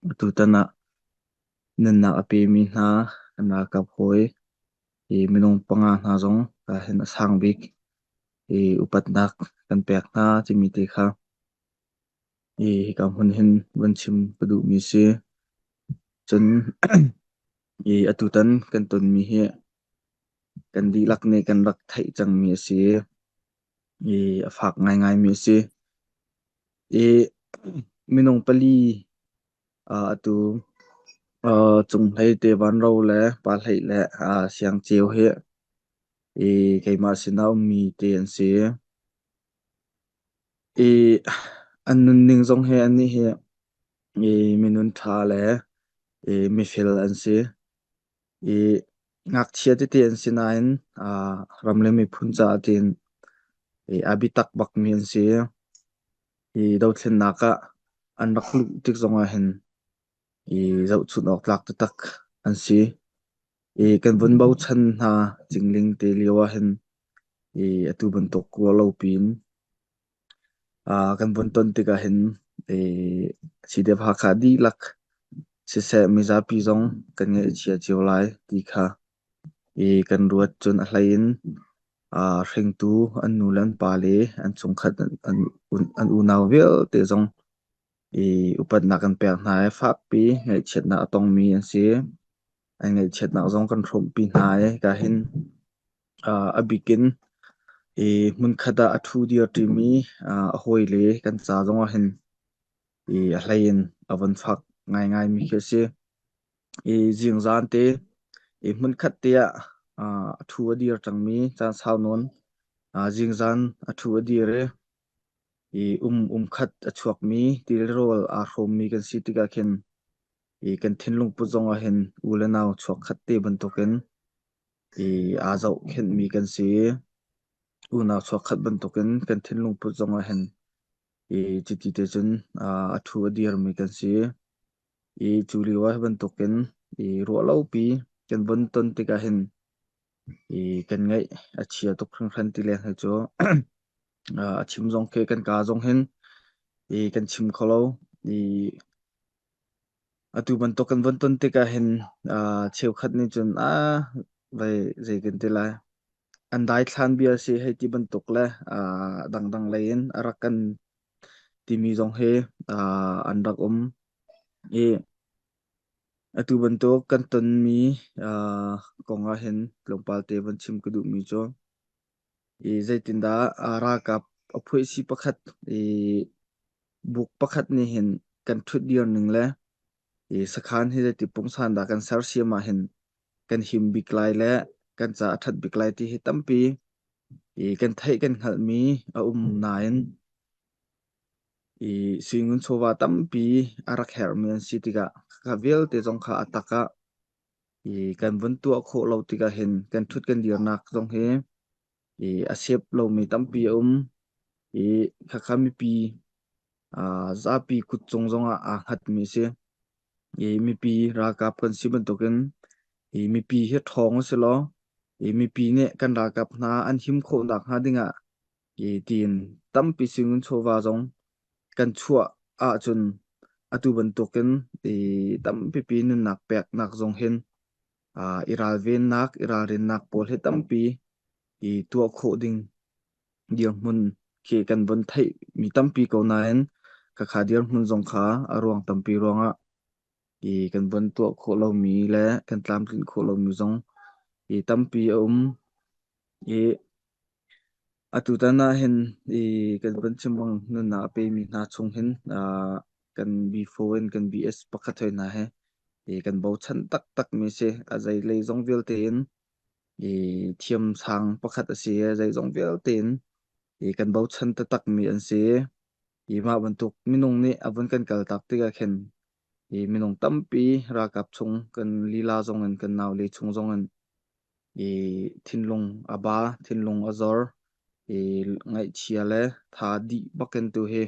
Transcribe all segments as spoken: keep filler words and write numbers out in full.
atu tanah nunnak a pemi hna, kan ralkap hawi, i minung panga hna zong ka hin a sang bik i upatnak kan pek hna timi te kha i hika hmun hin van chim ka duhmi si. Cun i atu tan kan tonmi hi kan dihlak nih kan rak theih cangmi a si. I a fak ngaingaimi a si. I minung pali, aa, atu, aa, Cung Hlei te Van Ro le Pa Hlei le, aa, Siang Ceu hi i keimah sinah ummi te an si. I an nunning zong hi annih hi i minun ṭha le i mifel an si. I ngakchia tete an si nain, aa, ram le miphun caah tin i a biatak bakmi an si. I dothlennak ah an rak luh tik zongah hin i zohchunh awk tlak taktak an si. I kan vun bochan hna Cingling te lio ah hin i atu bantuk ruah lo piin, aa, kan vun ton tikah hin i C D F Hakha dihlak siseh, mizapi zong kan ngaihchia cio lai ti kha i kan ruat cun a hlei in, aa, hringtu an nu le an pa le an chungkhat an, an, an unau vialte zong i upatnak kan pek hna i fakpi ngaihchiatnak a tongmi an si. An ngaihchiatnak zong kan hrawmpi hna i ka hin, aa, a bikin i hmunkhat ah a ṭhu dir ṭimi, aa, a hawile kan ca zong ah hin i a hlei in a van fak ngaingaimi khi a si. I zingzan te i hmunkhat te ah, aa, a ṭhu a dir cangmi caan sau nawn, aa, zingzan a ṭhu a dir i i um, um khat a chuakmi, ti le rawl aa hrawmmi kan si tikah khin i kan thinlung put zongah hin u le nau chuak khat te bantukin i aa zohkhenhmi kan si. Unau chuak khat bantukin kan thinlung put zongah hin i cuti te cun, aa, a ṭhu a dirmi kan si. I cu lio ah bantukin i ruah lopi kan vun ton tikah hin i kan ngaih a chia tuk hringhran ti leng hi cu, aa, a chim zong khi kan ka zong hin i kan chim kho lo. I atu bantuk kan vun ton tikah hin, aa, cheukhat nih cun, aa, vai zei kan ti lai, an daithlan bia si hei ti bantuk le, aa, dangdang lei in a rak kan timi zong hi, aa, an rak um. I atu bantuk kan tonmi, aa, kong ah hin tlawmpal te van chim ka duhmi cu i zeitindah, aa, ralkap a phuaisi pakhat i buk pakhat nih hin kan ṭhut dir ning le i sakhan hi zeiti pungsan dah kan sersiam ah hin kan him bik lai le kan ca a ṭhat bik lai ti hi tampi i kan theih kan hngalhmi a um nain i sui ngun chawva tampi a rak herhmi an si tikah kha vialte zong kha a takah i kan vun tuah khawh lo tikah hin kan ṭhut kan dirnak zong hi i a sep lomi tampi a um. I khakha mipi, aa, zapi kut cung zongah aa hngatmi a si. I mipi ralkap kan si bantukin i mipi hi ṭhawng a si law, i mipi nih kan ralkap hna an him khawh nakhnga dingah i tiin tampi sui ngun chawva zong kan chuah ahcun atu bantukin i tampipi nunnak peknak zong hin, aa, i ralvennak, i ralrinnak pawl hi tampi i tuah khawh ding dirhmun khi kan vun theihmi tampi ko nain khakha dirhmun zong kha a ruang tampi ruangah i kan vun tuah khawh lomi le kan tlamtlinh khawh lomi zong i tampi a um. I atu tan ah hin i kan vun chim bang nunnak a pemi hna chung hin, aa, kan B four in kan B S pakhat hoi hna he i kan bochan taktakmi si. A zei lei zong vialte in i thiamsang pakhat a si. A zei zong vialte in i kan bochan taktakmi an si. I mah bantuk minung nih a vun kan kaltak tikah khin i minung tampi ralkap chung kan lila zongin kan nau le chung zongin i thinlung a ba, thinlung a zor, i ngaihchia le tha dih bakin tu hi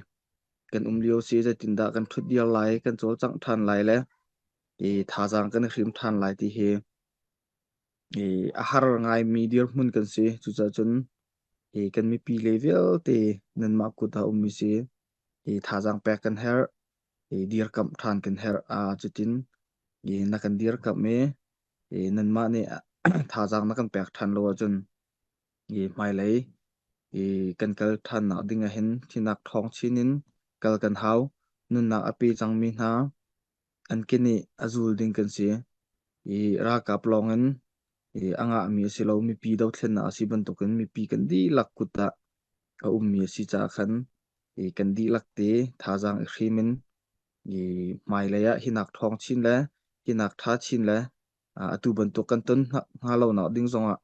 kan um lio si. Zeitindah kan ṭhut dir lai, kan cawlcangh ṭhan lai le i thazaang kan i hrim ṭhan lai ti hi i a har ngaimi dirhmun kan si. Cucaah cun i kan mipi le vialte nanmah kut ah a ummi si. I thazaang pek kan herh. i dirkamh ṭhan kan herh a, cutin i na kan dirkamh i, i nanmah nih thazaang na kan pek ṭhan lo ahcun i hmailei i kan kal ṭhannak ding ahhin thihnak ṭhawng chinin kal kan hau. Nunnak a pe cangmi hna an ke nih a zul ding kan si. I ralkap lawngin i a ngahmi a si lo, mipi dothlennak a si bantukin mipi kan dihlak kut ah a ummi a si caah khan i kan dihlak te thazaang i hrim in i hmailei ah hinak ṭhawng chin le hinak ṭha chin le, aa, atu bantuk kan ton hna, hnga lonak ding zongah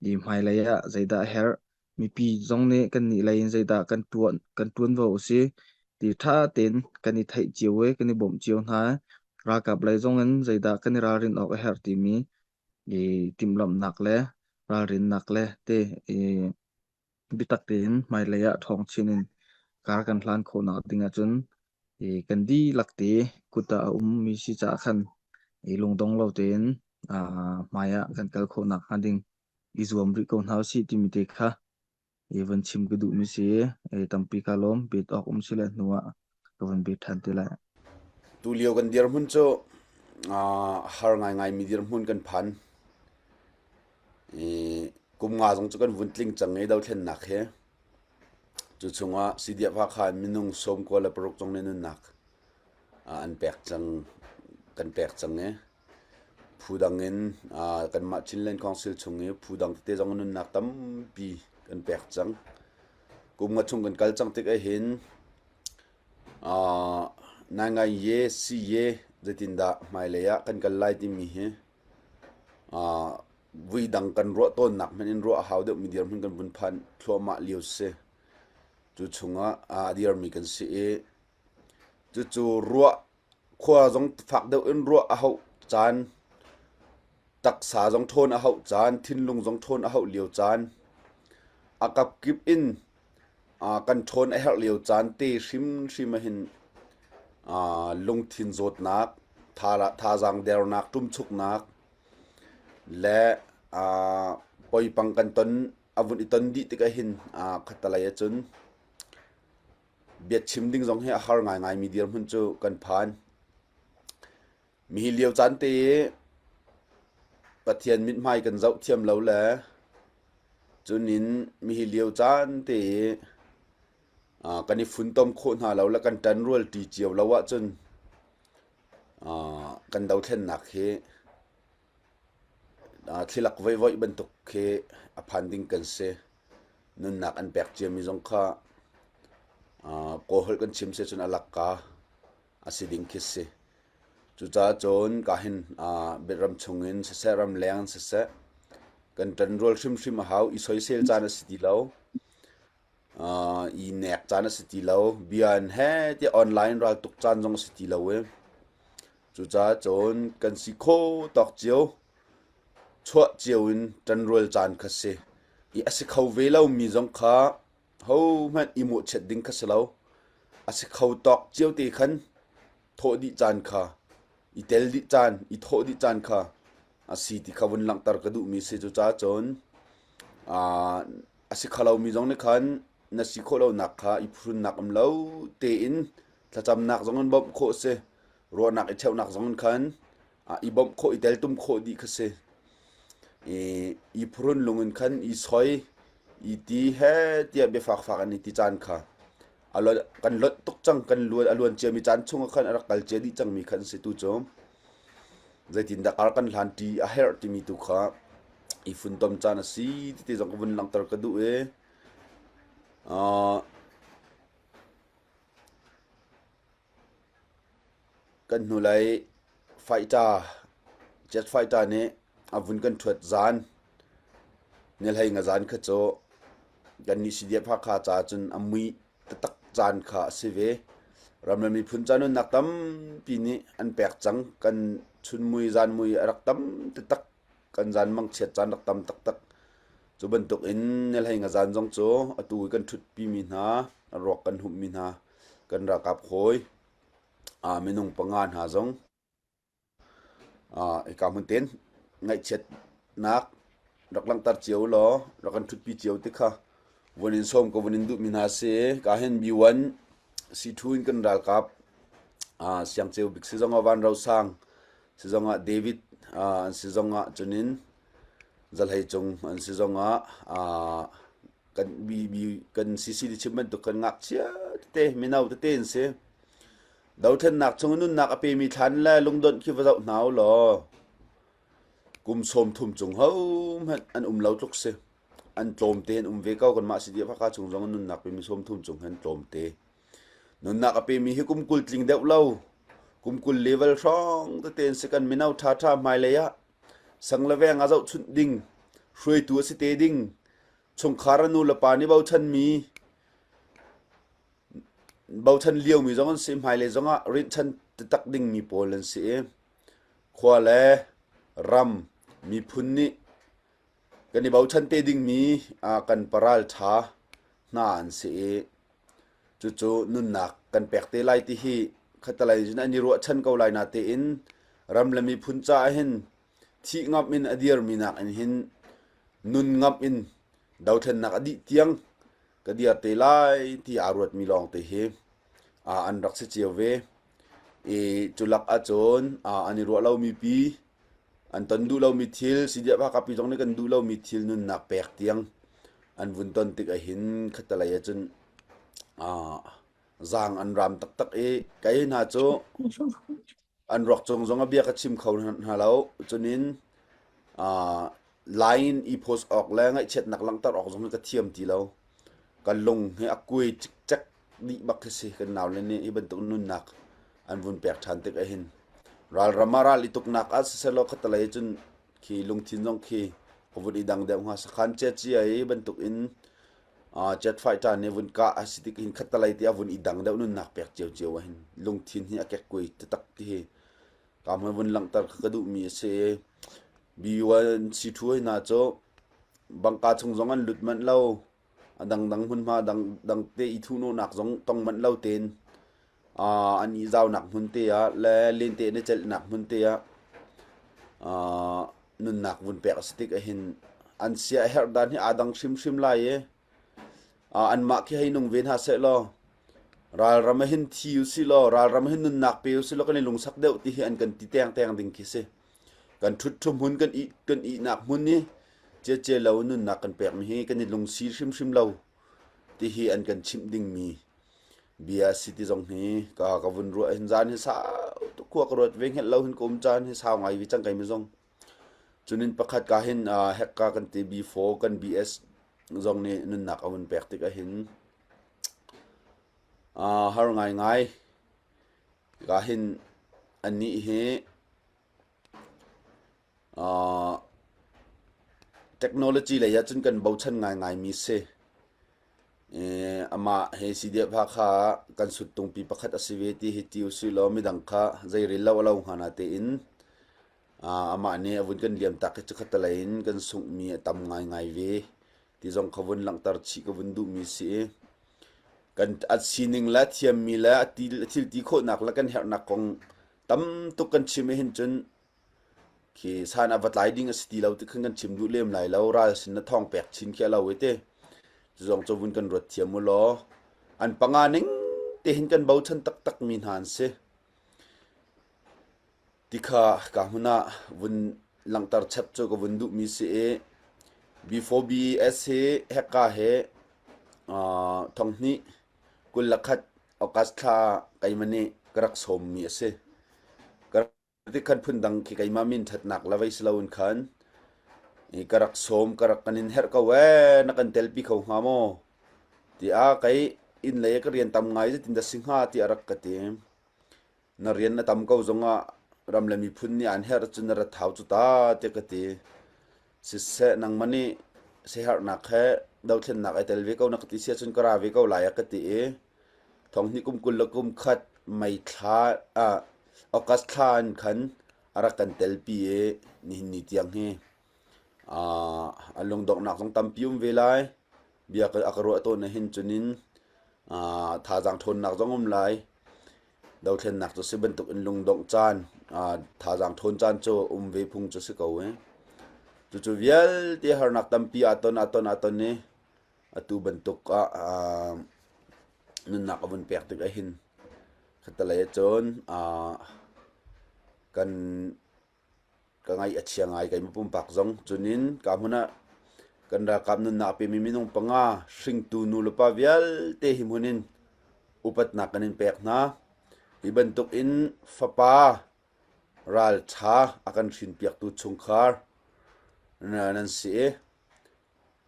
i hmailei ah zeidah a herh, mipi zong nih kannih lei in zeidah kan tuan, kan tuanvo a si ti ṭha tein kan i theih cio i kan i bawmh cio hna. Ralkap lei zongin zeidah kan i ralrin awk a herh timi i timhlamhnak le ralrinnak le te i biatak tein hmailei ah ṭhawng chinin kar kan hlan khawhnak ding ahcun i kan dihlak te kut ah a ummi si caah khan i lungdong lo tein, aa, hmai ah kan kal khawhnak hnga ding i zuam rih ko hna usih timi te kha i van chim ka duhmi si. I tampi ka lawm, bet awk um si le hnu ah ka van bet ṭhan te lai. Tulio kan dirhmun cu, aa, har ngaingaimi dirhmun kan phan. I kum nga zong cu kan vun tling cang i dothlennak hi. Cu chungah C D F Hakha in minung sawmkua le paruk zong nih nunnak, aa, an pek cang, kan pek cang i phu dang in, aa, kanmah Chinland Council chung i phu dang tete zong nunnak tampi kan pek cang. Kum nga chung kan kal cang tik ahhin, aa, naingai ye, si ye, zeitindah hmailei ah kan kal lai timi hi, aa, vui dang kan ruah tawnnak hmanh in ruah a hau deuhmi dirhmun kan vun phan thluahmah lio si. Cu chungah, aa, a dirmi kan si i, cucu ruah khua zong fak deuh in ruah a hauh caan, taksa zong ṭhawn a hauh caan, thinlung zong ṭhawn a hauh lio caan, a kapkip in, aa, kan ṭhawn a herh lio caan te hrimhrim ahhin, aa, lungthin zawtnak, tha-, thazaang dernak, ṭumchuknak le, aa, poipang kan ton, a vun i ton dih tik ahhin, aa, khatalei ahcun biachim ding zong hi a har ngaingaimi dirhmun cu kan phan. Mi hi lio caan te i Pathian mithmai kan zoh thiam lo le, cun in mi hi lio caan te i, aa, kan i funtom khawh hna lo le kan ṭanrual ṭi cio lo ahcun, aa, kan dothlennak hi, aa, thlilak voivoih bantuk khi a phan ding kan si. Nunnak an pek ciami zong kha, aa, Kawl holh kan chim si cun a lakka a si ding khi si. Cucaah cun ka hin, aa, Betram chungin siseh, ramleng in siseh, kan ṭanrual hrimhrim a hau, i soisel caan a si ti lo, aa, i nek caan a si ti lo, bia in he tiah online raltuk caan zong a si ti lo i cucaah cun kan si khawh tawk cio, chuah cio in ṭanrual caan kha si. I a si kho ve lomi zong kha hohmanh i muhchiat ding kha si lo. A si kho tawk cio te khan thawh dih caan kha, i tel dih caan, i thawh dih caan kha a si ti kha vun langhter ka duhmi si. Cucaah cun, aa, a si kha lomi zong nih khan na si khawh lonak kha i phurunnak um lo tein thlacamnak zong in bawmh khawh a si. Ruahnak i cheuhnak zong in khan, aa, i bawmh khawh, i teltum khawh dih kha si. I, i phurun lung in khan i soi, i ti he tiah biafak fak an i ti caan kha a luan, kan luan tuk cang, kan luan, a luan ciami caan chungah khan a rak kal cia dih cangmi khan si tu cu. Zeitindah kar kan hlan ṭi a herh timi tu kha i funtom caan a si titi zong ka vun langhter ka duh i, aa, kan hnulei fighter, jet fighter nih a vun kan ṭhuat zan, ni hleinga zan kha cu kannih C D F Hakha caah cun a muih taktak caan kha a si ve. Ram le miphun ca nunnak tampi nih an pek cang, kan chunmui zanmui a rak tam taktak, kan zan mangchiat caan rak tam taktak. Cu bantukin ni hleinga zan zong cu atu i kan ṭhutpimi hna, a ruak kan humhmi hna, kan ralkap hawi, aa, minung panga hna zong, aa, hika hmun tein ngaihchiatnak rak langhter cio law, rak kan ṭhutpi cio ti kha vun in sawm ka vun in duhmi hna a si. Ka hin B one C two in kan ralkap aa, siangceu bik si zongah Van Rosang si zongah David, aa, an si zongah cunin Zalhei Cung an si zongah, aa, kan bi, bi, kan C C D chim bantuk kan ngakchia tete, mino tete an si. Dothlennak chung nunnak a pemi thlan le lungdon khi va zoh hna u law. Kum sawmthum cung ho hmanh an um lo tluk si. An tlawmte an um ve ko, kanmah C D F Hakha chung zong nunnak pemi sawmthum cung hi an tlawmte. Nunnak a pemi hi kum kul tling deuh lo. Kum kul level hrawng tete an si, kan mino ṭha ṭha hmailei ah. Sang le veng a zohchunh ding, hruaitu a si te ding, chungkhar a nu le pa nih bochanmi, bochan liomi zong an si, hmailei zongah rinhchan taktak dingmi pawl an si i, khua le ram, miphun nih kan i bochan te dingmi, aa, kan paral ṭha hna an si i, cucu nunnak kan pek te lai ti hi khatalei in an i ruahchan ko lai. Natein ram le miphun caah hin thih ngamh in a dirmi nakin hin nun ngamh in dothlennak a dih tiang ka dir te lai ti aa ruatmi lawngte hi, aa, an rak si cio ve. I cu lak ahcun, aa, an i ruah lomi pi, an ton duh lomi thil, C D F Hakha pi zong nih kan duh lomi thil nunnak pek tiang an vun ton tik ahhin khatalei ahcun, aa, zaang an ram taktak i, kei hna cu an ruak cung zong a bia ka chim kho hna lo. Cunin, aa, line i post awk le ngaihchiatnak langhter awk zong hi ka thiam ti lo. Ka lung hi a kuai cikcek dih bak hi si, kan nau le nih hi bantuk nunnak an vun pek ṭhan tik ahhin. Ralram ah ral i tuknak ah siseh law khatalei cun khi lungthin zong khi ka vun i dang deuh hnga, sakhan cia cia i bantuk in, aa, jet fighter nih vun kah a si tik hin khatalei tiah vun i dang deuh nunnak pek cio cio ahhin lungthin hi a kekkuai taktak ti hi ka hmai vun langhter kha ka duhmi a si. B one C two hi hna cu bangka chung zong an lut manh lo. A dangdang hmunhma dang, dangte i thuhnawhnak zong tong manh lo tein, aa, an i zaunak hmun te ah le lente an i celhnak hmun te ah, aa, nunnak vun pek a si tik ahhin an sia a herh dan hi aa dang hrimhrim lai i, aa, anmah khi hei nung ve hna seh law, ralram ah hin thi u si law, ralram ah hin nunnak pe u si law, kan i lungsak deuh ti hi an kan ti tengteng ding khi si. Kan ṭhutṭhum hmun, kan ih, kan ihnak hmun i cia cia lo nunnak kan pekmi hi kan i lungsi hrimhrim lo ti hi an kan chimh dingmi bia a si ti zong hi ka, ka vun ruah hin zan hi sau tuk khua ka ruat ve hngelh lo hin ka um caan hi sau ngai ve cang keimi zong. Cunin pakhat ka hin, aa, Hakha kan ti B four kan B S zong nih nunnak a vun pek tik ahhin, aa, har ngaingai ka hin annih hi, aa, technology lei ahcun kan bochan ngaingaimi si. Eh, amah he C D F Hakha kan sut tungpi pakhat a si ve ti hi ti u si law, midang kha zeiril lo a lo hnga natein, aa, amah nih a vun kan liamtak hi cu khatalei in kan sunghmi a tam ngaingai ve ti zong ka vun langhter chih ka vun duhmi si i, kan a sining le a thiammi le a ti, a thil ti khawhnak le kan herhnak kong tam tuk kan chim i hin cun, khi san a va tlai ding a si ti lo ti khan kan chim duh lem lai lo, ralsin na thawng pek chin khi a lo i te. Cu zong cu vun kan ruat thiam u law, an panga ning te hin kan bochan taktak mi hna an si. Ti kha ka hmun ah vun langhter chap cu ka vun duhmi si i, B four B S hi Hakha he, aa, thonghnih kul le khat August thla keimah nih ka rak sawmmi a si. Ka rak ti khan phundang khi keimah min ṭhatnak la vei si loin khan i ka rak sawm, ka rak kan in herh ko e, na kan telpi kho hnga maw? Tiah kei inn lei ka rian tam ngai zetin dah si hnga tiah rak ka ti. Na rian a tam ko zongah ram le miphun nih an herh cun na rat hau cu ta tiah ka ti. Siseh, nangmah nih siaherhnak he dothlennak a tel ve ko na ka ti si ahcun ka ra ve ko lai a ka ti i, thonghnih kum kul le kum khat May thla, ah, August thla in khan a rak kan telpi i nihin ni tiang hi, ah, a lungdonghnak zong tampi um ve lai. Bia ka, a ka ruah tawn ahhin cunin, aa, thazaang ṭhawnnak zong um lai. Dothlennak cu si bantuk in lungdongh caan, aa, thazaang ṭhawn caan cu um ve phung cu si ko i. Cucu vialte harnak tampi aa ton, aa ton, aa ton i atu bantuk ah, aa, nunnak a vun pek tik ahhin Khatalei cun, aa, kan, ka ngaih a chia ngai keimah pumpak zong. Cunin ka hmun ah kan ralkap nunnak a pemi minung panga hringtu nu le pa vialte hi hmun in upatnak kan in pek hna. Hi bantukin fapa ralṭha a kan hrinpiaktu chungkhar nan si i,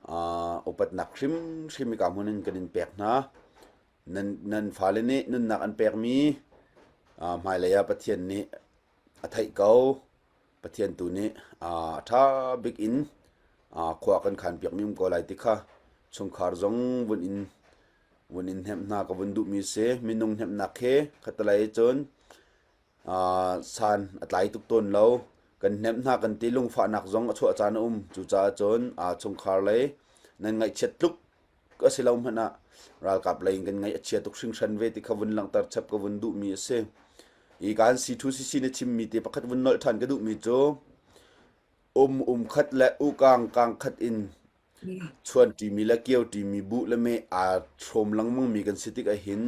aa, upatnak hrimhrim hi ka hmun in kan in pek hna. Nan, nan fale nih nunnak an pekmi, aa, hmailei ah Pathian nih a theih ko, Pathian tu nih, aa, a ṭha bik in, aa, khua kan khanpiakmi um ko lai ti kha chungkhar zong vun in, vun in hnemh hna ka vun duhmi si. Minung hnemhnak khi khatalei cun, aa, san a tlai tuk tawn lo. Kan hnemh hna kan ti, lungfahnak zong a chuah caan a um. Cucaah cun, aa, chungkhar lei nan ngaihchiat tluk a si lo hmanh ah ralkap lei in kan ngaih a chia tuk hringhran ve ti kha vun langhter chap ka vun duhmi a si. I kan si thu sisi na chimmi te pakhat vun nolh ṭhan ka duhmi cu, um, um khat le u kang, kang khat in chuan ṭimi le kio ṭimi, buh le meh aa hrawm lengmangmi kan si tik ahhin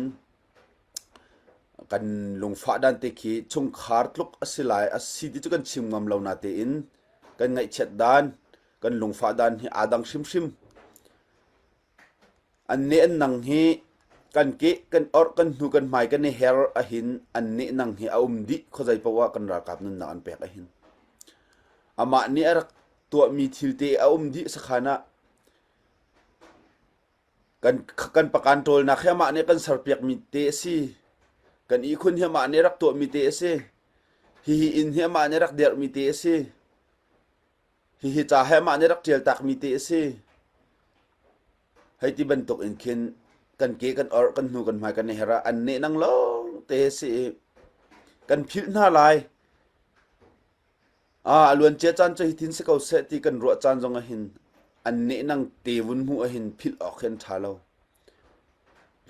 kan lungfah dan te khi chungkhar tluk a si lai, a si ti cu kan chim ngam lo natein kan ngaihchiat dan, kan lungfah dan hi aa dang hrimhrim. An neh an nang hi kan keh, kan orh, kan hnu, kan hmai, kan i her ahhin an neh nang hi a um dih khuazei paoh ah kan ralkap nunnak an pek ahhin. Amah nih a rak tuahmi thil te a um dih sakhan ah kan, kan pakan ṭawlnak hi amah nih kan serpiakmi te a si. Kan ihkhun hi amah nih a rak tuahmi te a si. Hihi inn hi amah nih a rak derhmi te a si. Hihi ca he mah nih rak ṭialtakmi te a si. Hei ti bantuk in khin kan ke, kan orh, kan hnu, kan hmai, kan i her ah an neh nang lawng te a si i kan philh hna lai. Aa, a luancia caan cu hi thin si ko seh ti kan ruah caan zong ahhin an neh nang te vun hmuh ahhin philh awk hi an ṭha lo.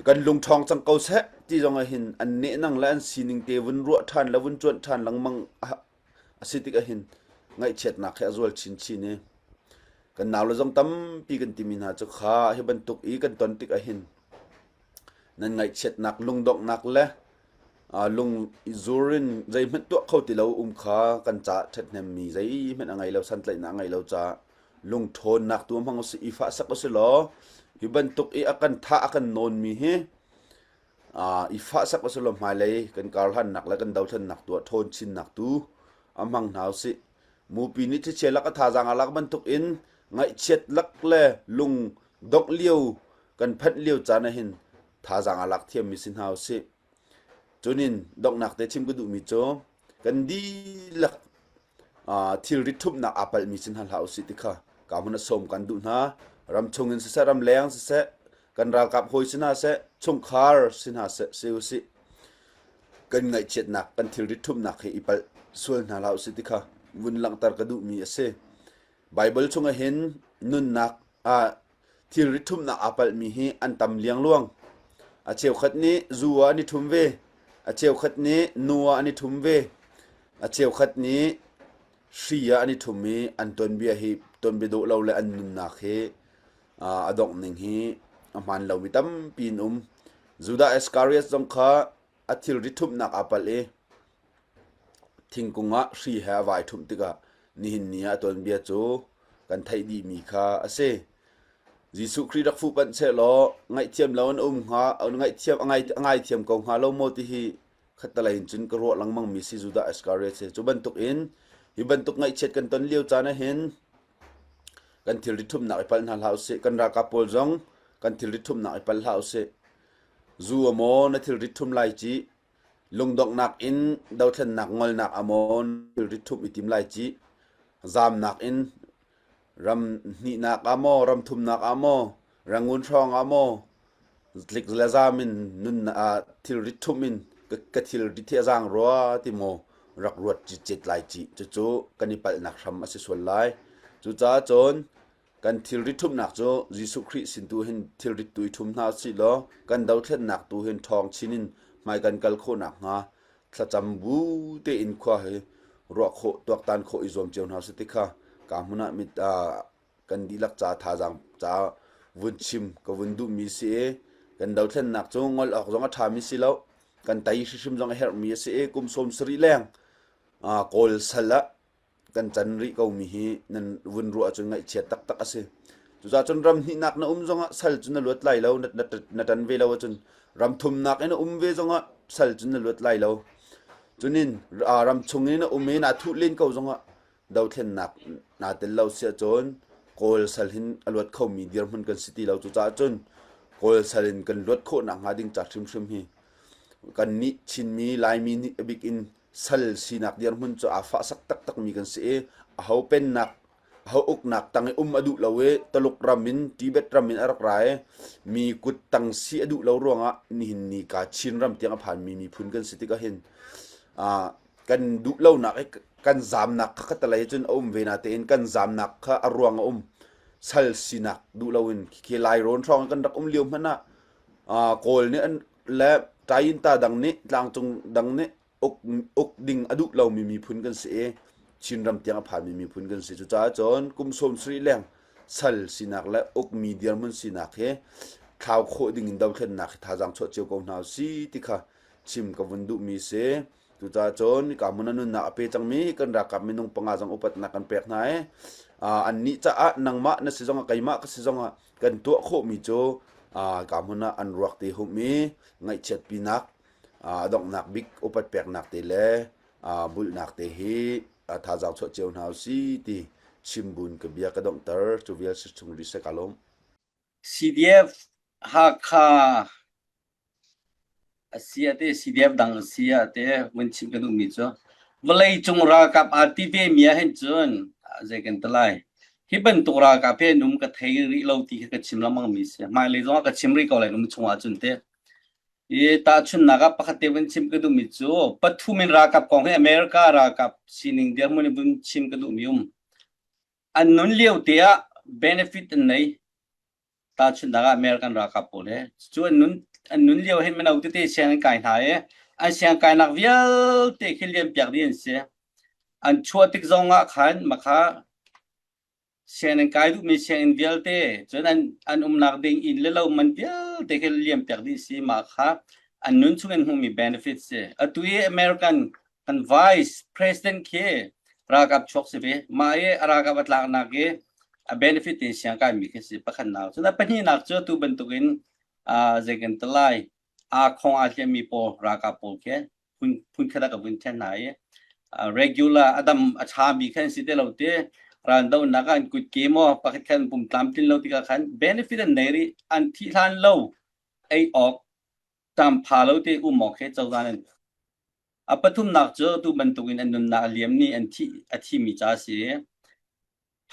Kan lungṭhawng cang ko seh ti zong ahhin an neh nang le an sining te vun ruah ṭhan le vun cuanh ṭhan lengmang a, a si tik ahhin ngaihchiatnak hi a zual chinchin i kan nau le zong tampi kan timi hna cu kha hi bantuk i kan ton tik ahhin nan ngaihchiatnak, lungdonghnak le, aa, lung i zur in zeihmanh tuah kho ti lo um kha kan caah ṭhathnemmi zeihmanh a ngei lo, santlaihnak a ngei lo caah lungṭhawnnak tu a hmang usih, i fahsak u si law, hi bantuk i a kan thah, a kan nawnmi hi, aa, i fahsak u si law, hmailei kan karhlannak le kan dothlennak tu ah ṭhawn chinnak tu a hmang hna usih. Mupi nih thlichia lak a thazaang a lak bantukin ngaihchiat lak le lungdongh lio kan phanh lio caan ahhin thazaang a lak thiammi si hna usih. Cunin donghnak te chim ka duhmi cu kan dihlak, aa, thilrit thumnak aa palhmi si hna hlah usih ti kha ka hmun a sawm kan duh hna. Ram chungin siseh, ram leng siseh, kan ralkap hawi si hna seh, chungkhar si hna seh, si usih. Kan ngaihchiatnak, kan thilrit thumnak hi i palh sual hna hlah usih ti kha vun langhter ka duhmi a si. Baibal chungah hin nunnak, aa, thilrit thumnak aa palhmi hi an tam liangluang. A cheukhat nih zu ah an i thum ve, a cheukhat nih nu ah an i thum ve, a cheukhat nih hri ah an i thum i an tuanbia hi, tuanbia dawh lo le an nunnak hi, aa, a donghning hi a hmaan lomi tampi an um. Judah Iskariot zong kha a thilrit thumnak aa palh i, thingkung ah hri he a vai thumh tikah nihin ni ah a tuanbia cu kan theih dihmi kha a si. Jesuh Khrih rak fuh panh seh law, ngaihthiam lo an um hnga, an ngaihthiam, a ngai, a ngaithiam ko hnga lo maw ti hi khattalei in cun ka ruah lengmangmi si Judah Iskariot si. Cu bantukin hi bantuk ngaihchiat kan ton lio caan ahhin kan thilrit thumnak i palh hna hlah usih. Kan ralkap pawl zong kan thilrit thumnak i palh hlah usih. Zu a maw na thilrit thum lai cih, lungdonghnak in dothlennak ngolnak a maw na thilrit thum i tim lai cih, zamnak in ram hnihnak ah maw, ram thumnak ah maw, rangun hrawng ah maw, tlik le zam in nun, aa, thilrit thum in ka, ka thilrit hi a zaang rua ti maw, rak ruat citcet lai cih, cucu kan i palhnak hram a si sual lai. Cucaah cun kan thilrit thumnak cu Jesuh Khrih sin tu hin thilrit tu i thum hna usih law, kan dothlennak tu hin ṭhawng chin in hmai kan kal khawh nakhnga thlacam bu tein khua hi ruah khawh, tuaktan khawh i zuam cio hna usih ti kha ka hmun ah mit, aa, kan dihlak ca thazaang ca vun chim ka vun duhmi si i, kan dothlennak cu ngol awk zong a ṭhami si lo. kan tai hrimhrim zong a herhmi a si e, kum sawm sarih leng, aa, Kawl sal ah kan can rih ko mi hi nan vun ruah cun ngaihchiat taktak a si. Cucaah cun ram hnihnak na um zongah sal cu na luat lai lo, na, na, na tan ve lo ahcun ram thumnak in a um ve zongah sal cu na luat lai lo. Cunin, aa, ram chung in a um i na thuh len ko zongah dothlennak na tel lo si ahcun Kawl sal hin a luat khomi dirhmun kan si ti lo. Cucaah cun Kawl sal in kan luat khawh nakhnga ding ca hrimhrim hi kannih Chinmi, Laimi nih a bik in sal sinak dirhmun cu aa fahsak taktakmi kan si i, aho pennak, aho uknak tang i um a duh lo i, Taluk ram in, Tibet ram in a rak ra i, mi kut tang si a duh lo ruangah nihin ni ka Chin ram tiang a phanmi miphun kan si tikah hin, aa, kan duh lonak i kan zamnak kha khatalei cun a um ve natein kan zamnak kha a ruang a um sal sinak duh loin khi Lairawn hrawng kan rak um lio hmanh ah, aa, Kawl nih an, le Tainta dang nih, tlangcung dang nih uk, uk ding a duh lomi miphun kan si i, Chin ram tiang a phanmi miphun kan si. Cucaah cun kum sawm sarih leng sal sinak le ukmi dirhmun sinak hi thlau khawh dingin dothlennak hi thazaang chuah cio ko hna u si ti kha chim ka vun duhmi si. Cucaah cun ka hmun a nunnak a pe cangmi kan ralkap minung panga zong upatnak kan pek hna i, aa, annih caah nangmah na si zongah, keimah ka si zongah kan tuah khawhmi cu, aa, ka hmun ah an ruak te humh i ngaihchiatpinak, aa, a donghnak bik upat peknak te le, aa, bulhnak te hi, aa, thazaang chuah cio hna u si ti chimbun ka bia ka donghter. Cu vial si chung rih seh ka lawm. C D F Hakha a si ah te, C D F dang a si ah te, vun chim ka duhmi cu vawleicung ralkap aa ti ve mi ah hin cun, aa, zei kan ti lai. Hi bantuk ralkap hi an um ka thei rih lo ti kha ka chim lengmangmi si. Hmailei zongah ka chim rih ko lai, um chungah cun te. I tahchunhnak ah pakhat te vun chim ka duhmi cu pathum in ralkap kong hi America ralkap sining dirhmun in vun chim ka duhmi um. An nun lio te ah benefit an nei. Tahchunhnak ah American ralkap pawl he cu an nun, an nun lio hin mino tete siang an kai hna i an siang kainak vialte khi liampiak dih an si. An chuah tik zongah khan makha sianginn kai duhmi sianginn vialte, cun an, an umnak ding inn le lo man vialte khi liampiak dih si, mah kha an nun chung in hmuhmi benefit si. Atu i American kan Vice President khi ralkap chuak si ve, mah i a ralkap a tlaknak i a benefit tein siang kaimi khi si pakhatnak. Cun a pahnihnak cu atu bantukin, aa, zei kan ti lai, aa khong aa hliammi pawl, ralkap pawl khi phun, phun khat ah ka vun ṭhen hna i, aa, regular a dam a ṭhami khan si te lo te, ral an dohnak ah an kut ke maw, pakhat khan an pum tlamtlin lo tikah khan benefit an nei rih, an thih hlan lo, ei awk, ṭam pha lo te um awk he cozah an. A pathumnak cu atu bantukin an nunnak a liam ni an thih, a thimi ca si.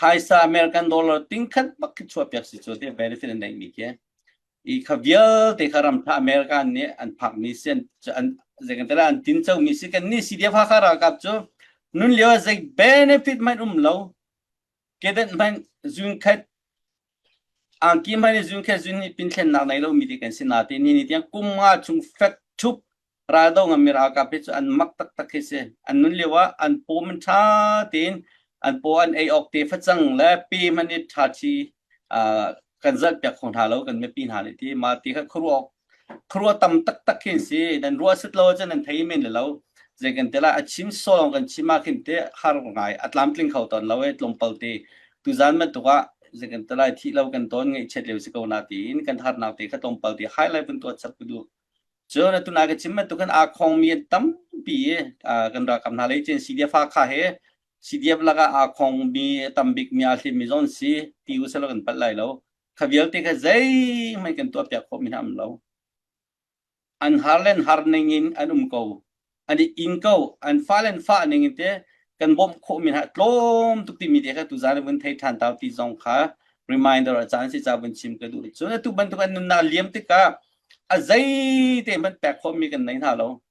Phaisa American dollar tingkhat bak khi chuahpiak si cu te benefit an neihmi khi. I kha vialte kha ram ṭha America nih an phakmi si, an, an, zei kan ti lai, an tincomi si. Kannih C D F Hakha ralkap cu nun lio ah zei benefit hmanh um lo. Cadet hmanh zun khat, angki hmanh zun khat, zun hnih pin thlennak nei lomi te kan si nain, nihin ni tiang kum nga chung fek ṭhup ral do ngammi ralkap hi cu an mak taktak hi si. An nun lio ah an pawm an ṭha tein an paw an ei awk te facang le pe hmanh i ṭha ṭhi, aa, kan zalhpiak kho hna lo, kan mipi hna nih ti. Mah ti kha khuaruah, khuaruah tam taktak khin si. Nan ruah a si lo ahcun nan thei men le lo. Zei kan ti lai, a chim sawlawng kan chim ah khin te har ngai, a tlamtling kho tawn lo e, tlawmpal te. Tuzan bantuk ah zei kan ti lai, thih lo kan tawn, ngaihchiat lio si ko nain kan harnak te kha tlawmpal te highlight vun tuah chap ka duh. Cun atu nai ka chim bantuk khan aa khongmi an tampi, aa, kan ralkap hna lei cin C D F Hakha he, C D F lakah aa khongmi a tam bikmi aa hliammi zong si ti u silo kan palh lai lo. Kha vialte kha zeihmanh kan tuahpiak khawhmi hna um lo. An har le an har ning in an um ko. An i ing ko, an fah le an fah ning in te kan bawmh khawhmi hna tlawm tuk timi te kha tuzan a vun thei ṭhan tau ti zong kha reminder a caan si ca vun chim ka duh. Cun atu bantuk an nunnak liam tikah a zeite hmanh pek khawhmi kan nei hna lo.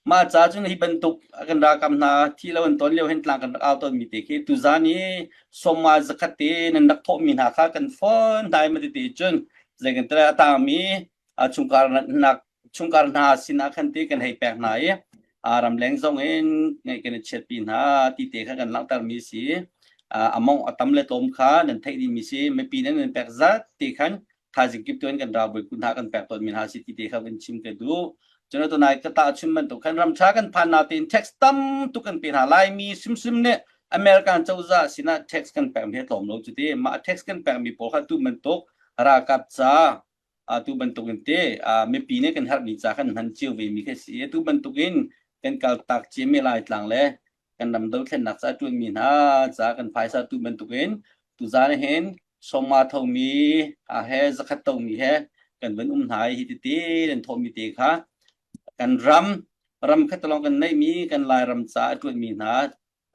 Mah ca cun hi bantuk a kan ralkap hna thih lo an tawn lio hin tlang kan rak au tawnmi te khi tuzan i sawmnga zakhat te nan rak thawhmi hna kha kan fon hna i mah tete cun zei kan ti lai, a tangmi, aa, chungkar hna, chungkar hna sinah khan te kan hei pek hna i, aa, ramleng zong in ngeih kan i chiatpi hna ti te kha kan langhtermi si. Aa, a mawngh a tam le tlawm kha nan theih dihmi si, mipi nan, nan pek zat te khan thaizing kip tuan kan ralbawi kut hna kan pek tawnmi hna si ti te kha vun chim ka duh. Cun atu nai ka tahchun bantuk khan ram ṭha kan phan naute in tax tam tuk kan pe hna lai. Mi hrimhrim nih American cozah sinah tax kan pek mi he tlawm lo cu ti. Mah tax kan pek mi pawl kha tu bantuk ralkap ca, aa, tu bantuk in ti, aa, mipi nih kan herhmi ca khan hman cio ve mi kha si. Tu bantuk in kan kaltak ciami Laitlang le kan ram dothlennak ca ṭuanmi hna ca kan phaisa tu bantuk in tuzan ah hin sawmnga tho mi, aa, he zakhat tho mi he kan van um hna i hi tete nan thawhmi te kha kan ram, ram khat lawng kan neihmi kan Lairam ca a ṭuanmi hna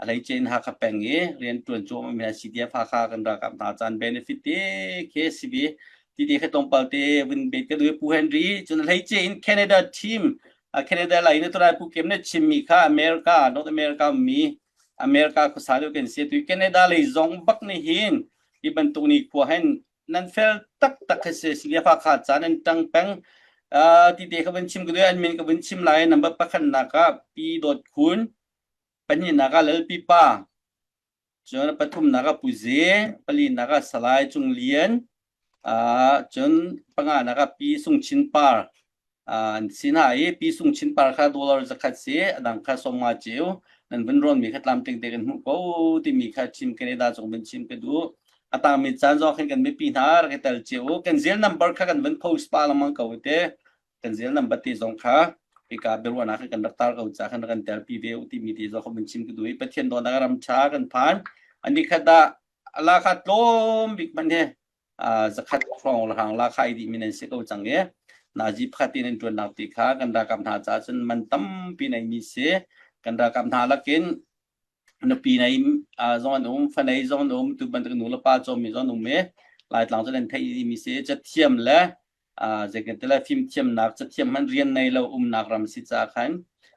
a hleice in Hakha peng i rian ṭuan cuahmah mi hna C D F Hakha kan ralkap hna caan benefit te khi si ve. Tite kha tlawmpal te vun bet ka duh i Pu Henry cun a hleice in Canada team, a Canada lai na turai Pu Kem na chimmi kha America, North America mi, America khuasa deuh kan si tu Canada lei zong bak nih hin i bantuk ni khua hin nan fel taktak kha si, C D F Hakha caan an ṭang peng. Aa, tite kha van chim ka duh i an min ka van chim lai, number pakhatnak ah Pi Dawt Khun, pahnihnak ah Lalpi Pa, cun pathumnak ah Pu Ze, palinak ah Salai Cung Lian, aa, cun panganak ah Pi Sung Chin Par, aa, an si hna i Pi Sung Chin Par kha dollar zakhat si, a dang kha sawmnga cio, nan van rawnmi kha tlamtling te kan hmuh ko timi kha chim Canada cung van chim ka duh. A tangmi caan zong khin kan mipi hna rak i tel cio. Kan zel number kha kan van post pah lengmang ko te. Kan zel number te zong kha hika biaruahnak kha kan rak tar ko ca khan rak kan telpi ve u timi te zong kha van chim ka duh i Pathian dawtnak ram ṭha kan phan. An ni khat ah a la kha tlawm bik hmanh he, aa, zakhat hrawng hrang la kha i dihmi nan si ko cang i nazi pakhat in an ṭuannak te kha kan ralkap hna caah cun man tampi nei mi si. Kan ralkap hna lakin nupi nei, aa, zong an um, fa nei zong an um, tu bantuk nu le pa cawmmi zong an um i Laitlang cun an theih i dihmi si. Cathiam le, aa, zeikan ti le fimthiamnak, cathiam hmanh rian nei lo umnak ram si caah khan,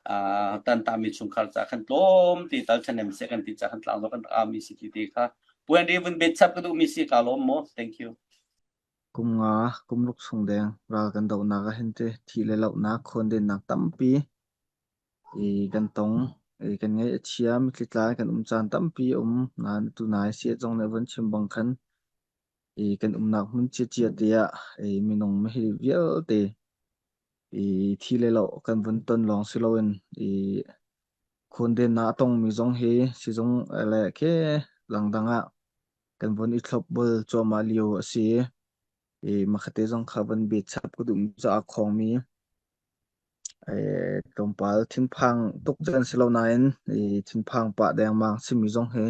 aa, tantahmi chungkhar caah khan tlawm ti tal ṭhahnem seh kan ti caah khan tlang zong kan rak au mi si ti te kha Pu Henry vun bet chap ka duhmi si ka lawm maw? Thank you. Kum nga, kum ruk chung deng ral kan dohnak ah hin ti thih le lonak, khuandinnak tampi i kan tong, i kan ngeih a chia, mitthli tlai kan um caan tampi a um. Nain atu nai siat zong nih a van chim bang khan i kan umnak hmun chiacia te ah i minung mihil vialte i thih le loh kan vun ton lawng si loin i khuandinnak a tongmi zong hi sizung le khi langdang ah kan vun i thlop bal cuahmah lio a si. I makhatte zong kha van bet chap ka duhmi caah khawngmi, eh, tlawmpal thinphang tuk caan si lo nain i thinphang pah dengmang simi zong hi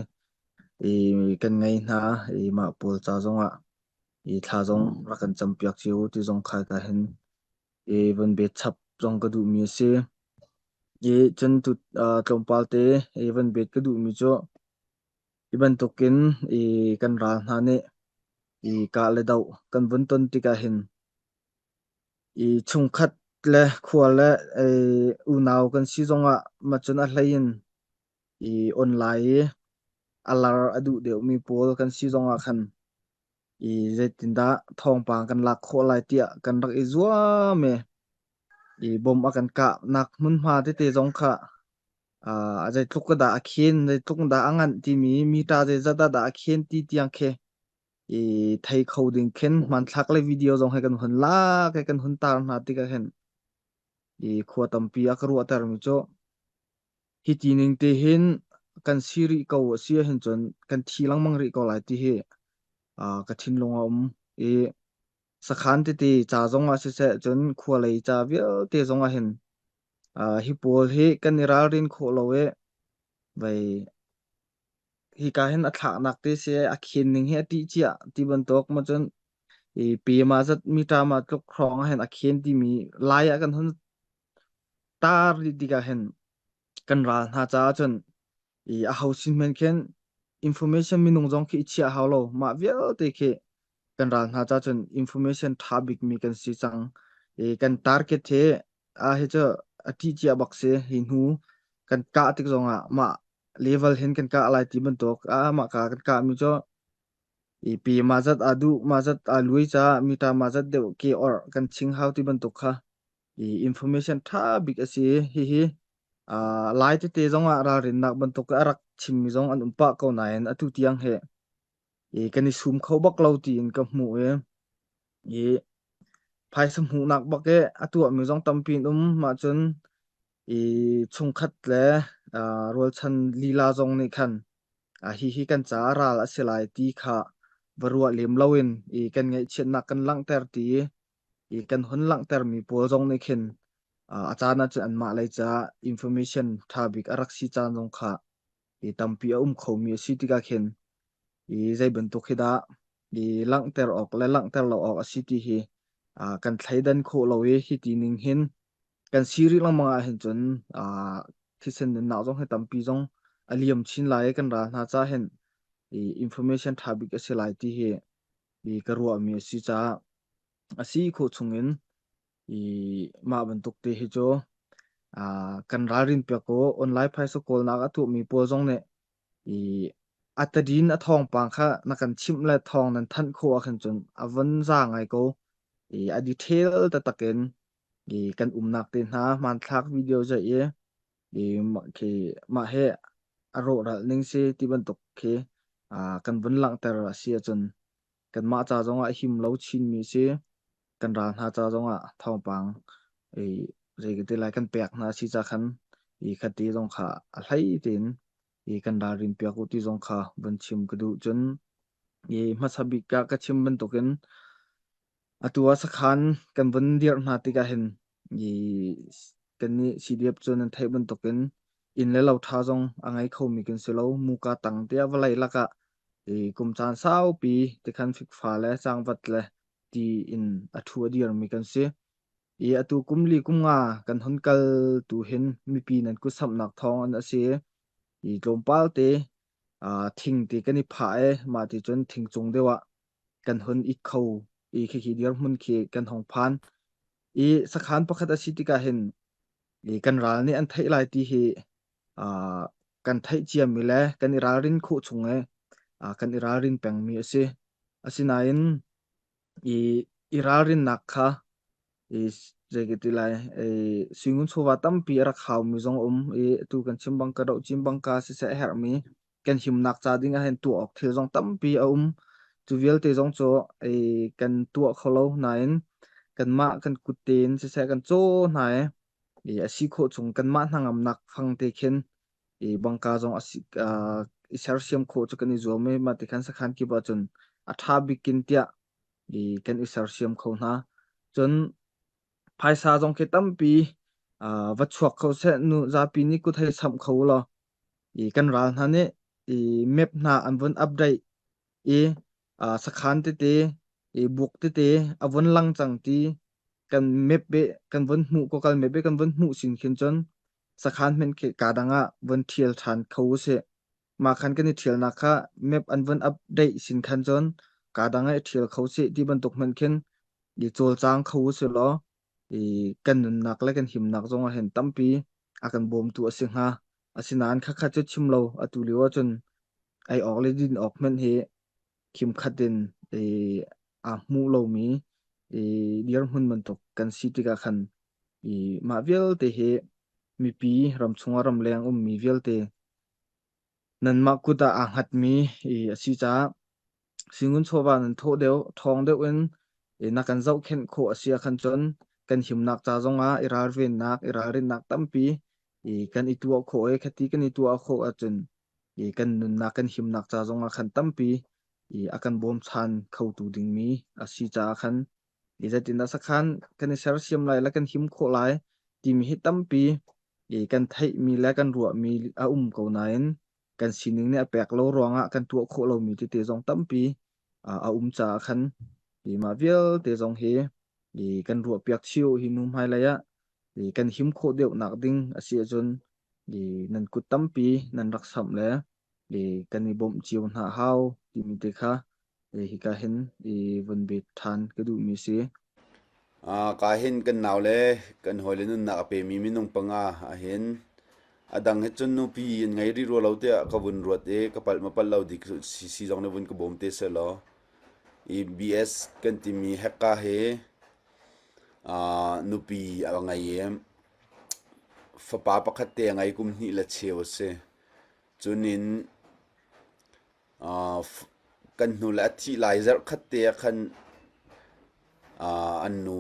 i kan ngei hna. I mah pawl ca zongah i thla zong rak kan campiak cio ti zong kha ka hin i van bet chap zong ka duhmi a si. I cun tu, aa, tlawmpal te i van bet ka duhmi cu i bantukin i kan ral hna nih i kah le doh kan vun ton tikah hin i chungkhat le khua le i unau kan si zongah macun a hlei in i online i a lar a duh deuhmi pawl kan si zongah khan i zeitindah thawngpang kan lak khawh lai tiah kan rak i zuam i, i bom a kan kahnak hmunhma tete zong kha, aa, zeitluk dah a khen, zeitluk dah a nganh timi, mita zeizat ah dah a khen ti tiang khi i thei kho ding khin hmanthlak le video zong he kan hun lak, he kan hun tar hna tikah hin i khua tampi a ka ruahtermi cu hiti ning te hin kan si rih ko a si ahhin cun kan thi lengmang rih ko lai ti hi, aa, ka thinlung a um i sakhan tete ca zongah siseh cun khualei ca vialte zongah hin, aa, hi pawl hi kan i ralrin khawh lo i vai hika hin a thlahnak te si, a khen ning hi a ṭih cia ti bantuk ma cun i pema zat mita ma tluk hrawng ah hin a khen timi lai ah kan hun tar dih tikah hin kan ral hna caah cun i aho sin hmanh khin information minung zong khi i chiah hau lo, mah vialte khi kan ral hna caah cun information ṭha bikmi kan si cang. I kan target hi aa hi cu a ṭih cia bak si, hi hnu kan kah tik zongah mah level hin kan kah lai ti bantuk ah mah ka kan kahmi cu i pema zat aa duh, ma zat aa lui caah mita ma zat deuh ke orh kan ching hau ti bantuk kha i information ṭha bik a si. Hihi, aa, lai tete zongah ralrinnak bantuk a rak chimmi zong an um pah ko nain atu tiang he i kan i sum kho bak lo tiin ka hmuh i, i phaisa hmuhnak bak e a tuahmi zong tampi in um mah cun i chungkhat le, aa, rualchan lila zong nih khan, aa, hihi kan caah ral a si lai ti kha va ruah lem loin i kan ngaihchiatnak kan langhter ti i kan hun langhtermi pawl zong nih khin, aa, a caan ahcun anmah lei caah information ṭha bik a rak si caan zong kha i tampi a um khomi a si tikah khin i zei bantuk hi dah i langhter awk le langhter lo awk a si ti hi, aa, kan thleidan khawh lo i hiti ning hin kan si rih lengmang ah hin cun, aa, thisen nunnak zong hi tampi zong a liam chin lai i kan ral hna caah hin i information ṭha bik a si lai ti hi i ka ruahmi a si caah a si khawh chungin i mah bantuk te hi cu, aa, kan ralrin piak u online phaisa kawlnak a tuahmi pawl zong nih i a tadin a thawngpang kha na kan chimh le thawng nan thanh khawh ah khan cun a von za ngai ko. I a detail taktak in i kan umnak te hna hmanthlak video zei i i mah khi mah he a rawhralh ning si ti bantuk khi, aa, kan vun langhter a si ahcun kanmah ca zongah a him lo chinmi a si, kan ral hna ca zongah thawngpang i zei ka ti lai kan pek hna a si ca khan i khati zong kha a hlei tein i kan ralrin piak u ti zong kha vun chim ka duh cun i hmasa bik ah ka chim bantukin atu ah sakhan kan vun dirh hna tikah hin i kannih C D F cu nan theih bantukin inn le lo ṭha zong a ngei khomi kan si lo. Muka tang tiah vawlei lakah i kum caan saupi tikhan fik fa le cangvat le ti in a ṭhu a dirmi kan si. I atu kum li kum nga kan hun kaltu hin mipi nan kutsamhnak thawng an a si. I tlawmpal te, aa, thing te kan i phah e, mah ti cun thing cung deuh ah kan hun it kho i khi khi dirhmun khi kan hong phan. I sakhan pakhat a si tikah hin i kan ral nih an theih lai ti hi, aa, kan theih ciami le kan i ralrin khawh chung e, aa, kan i ralrin pengmi a si. Asinain i, i ralrinnak kha i zei ka ti lai, i sui ngun chawva tampi a rak haumi zong a um. I tu kan chim bangka, doh cim bangka siseh, a herhmi kan himnak ca ding ah hin tuah awk thil zong tampi a um. Cu vialte zong cu i kan tuah kho lo nain kanmah kan kut tein siseh kan caw hna i, i a si khawh chung kanmah hnangamnak fangte khin i bangka zong a si, aa, i sersiam khawh cu kan i zuam i mah ti khan sakhan kip ahcun a ṭha bikin tiah i kan i sersiam kho hna. Cun phaisa zong khi tampi, aa, va chuak kho seh, nu zapi nih kut hei samh kho u law. I kan ral hna nih i map hna an vun update i, aa, sakhan tete, i buk tete a vun lang cang ti kan map beh kan vun hmuh, kokal map beh kan vun hmuh sin khin cun sakhan hmanh khi ka dang ah vun ṭhial ṭhan kho u sih. Mah khan kan i ṭhialnak kha map an vun update sin khan cun ka dang ah i ṭhial kho sih ti bantuk hmanh khin i cawlcang kho u sih law, i kan nunnak le kan himnak zong ah hin tampi a kan bawmtu a si hnga. Asinain khatkhat cu chim lo, atu lio ahcun ei awk le din awk hmanh hi khimkhat in i aa hmuh lomi i dirhmun bantuk kan si tikah khan i mah vialte hi mipi, ram chungah ramleng ummi vialte nanmah kut ah aa hngatmi i a si caah sui ngun chawva nan thawh deuh, ṭhawng deuh in i na kan zohkhenh khawh a si ah khan cun kan himnak ca zongah i ralvennak, i ralrinnak tampi i kan i tuah khawh i khati kan i tuah khawh ahcun i kan nunnak, kan himnak ca zongah khan tampi i a kan bawmchan khotu dingmi a si caah khan i zeitindah sakhan kan i sersiam lai le kan him khawh lai timi hi tampi i kan theihmi le kan ruahmi a um ko nain kan sining nih a pek lo ruangah kan tuah khawh lomi tete zong tampi, aa, a um caah khan i mah vialte zong hi i kan ruahpiak chih hi nu hmailei ah i kan him khawh deuhnak ding a si ahcun i nan kut tampi nan rak samh le i kan i bawmh cio hna hau timi te kha i hika hin i vun bia ṭhan ka duhmi a si. Aa, ka hin kan nau le kan hawile nunnak a pemi minung panga ah hin a dang hi cun nupi an ngei rih rua lo tiah ka vun ruat i ka palh ma palh lo dik si, si zong le vun ka bawm te sehlaw i B S kan timi heka hi, aa, nupi a ngei i fapa pakhat te a ngei kum hnih le cheu a si. Cun in, aa, f-, kan hnu le a thih lai zarh khat te ah khan, aa, an nu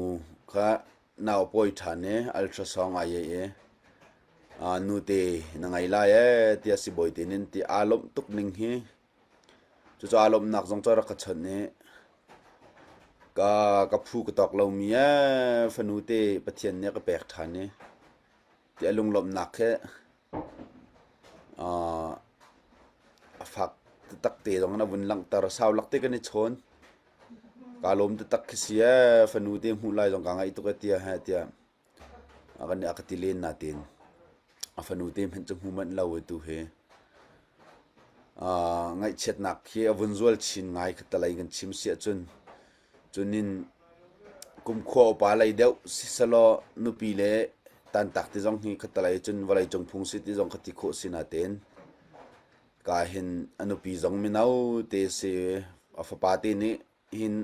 kha nau pawi ṭhan e, ultrasound a ye e. A, nute na ngai lai e, tia si bawi tenin ti a lawmh tuk ning hi. Cucu a lawmhnak zong cu a rak ka chawnh e. Ka, ka phu ka tawk lomi e, fanute Pathian nih ka pek ṭhan e, ti a lunglawmhnak he. Aa, a fak taktak te zong a vun langhter, sau lak te kan i chawn. Ka lawm taktak khi si e, fanute hmuh lai zong ka ngaih tuk e, tia he, tia. A kan, a ka ti len natin a fanute hmanh cu hmu manh lo e tu he. Aa, ngaihchiatnak khi a vun zual chin ngai khatalei kan chim si ahcun, cunin kumkhua upa lei deuh siselaw nupi le tantak ti zong hi khatalei cun vawlei cung phung si ti zong ka ti khawh si natin, ka hin a nupi zong mino te si, a fapa te nih hin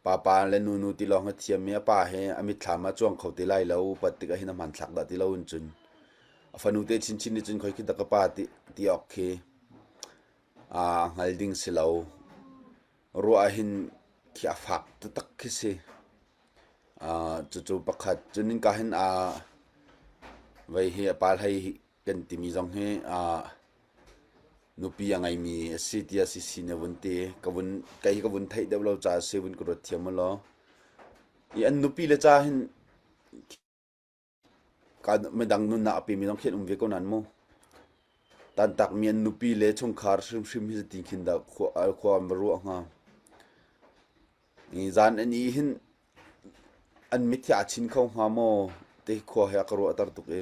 papa le nunu ti lawng a thiam i a pa he a mitthlam ah cuang kho te lai lo, upat tikah hin a hmanthlak dah ti lo in cun a fanute chinchin nih cun khoi khi dah ka pa ti, ti awk khi, aa, a hngal ding si lo. Ruah ah hin khi a fak taktak khi si. Aa, cucu pakhat. Cunin ka hin, aa, vei hi a pa hlei hi kan timi zong hi, aa, nupi a ngaimi a si, tia si si na vun ti. Ka vun, kei hi ka vun theih deuh lo ca a si, vun ka ruat thiam u law. I an nupi le ca hin ka midang nunnak a pemi zong khi an um ve ko nan mu. Tantak mi an nupi le chungkhar hrimhrim hi zatin khin dah khua, khua an va ruah hnga. I zan an i hin an mit hi a chin kho hnga maw? Te hi khua he a ka ruahter tuk i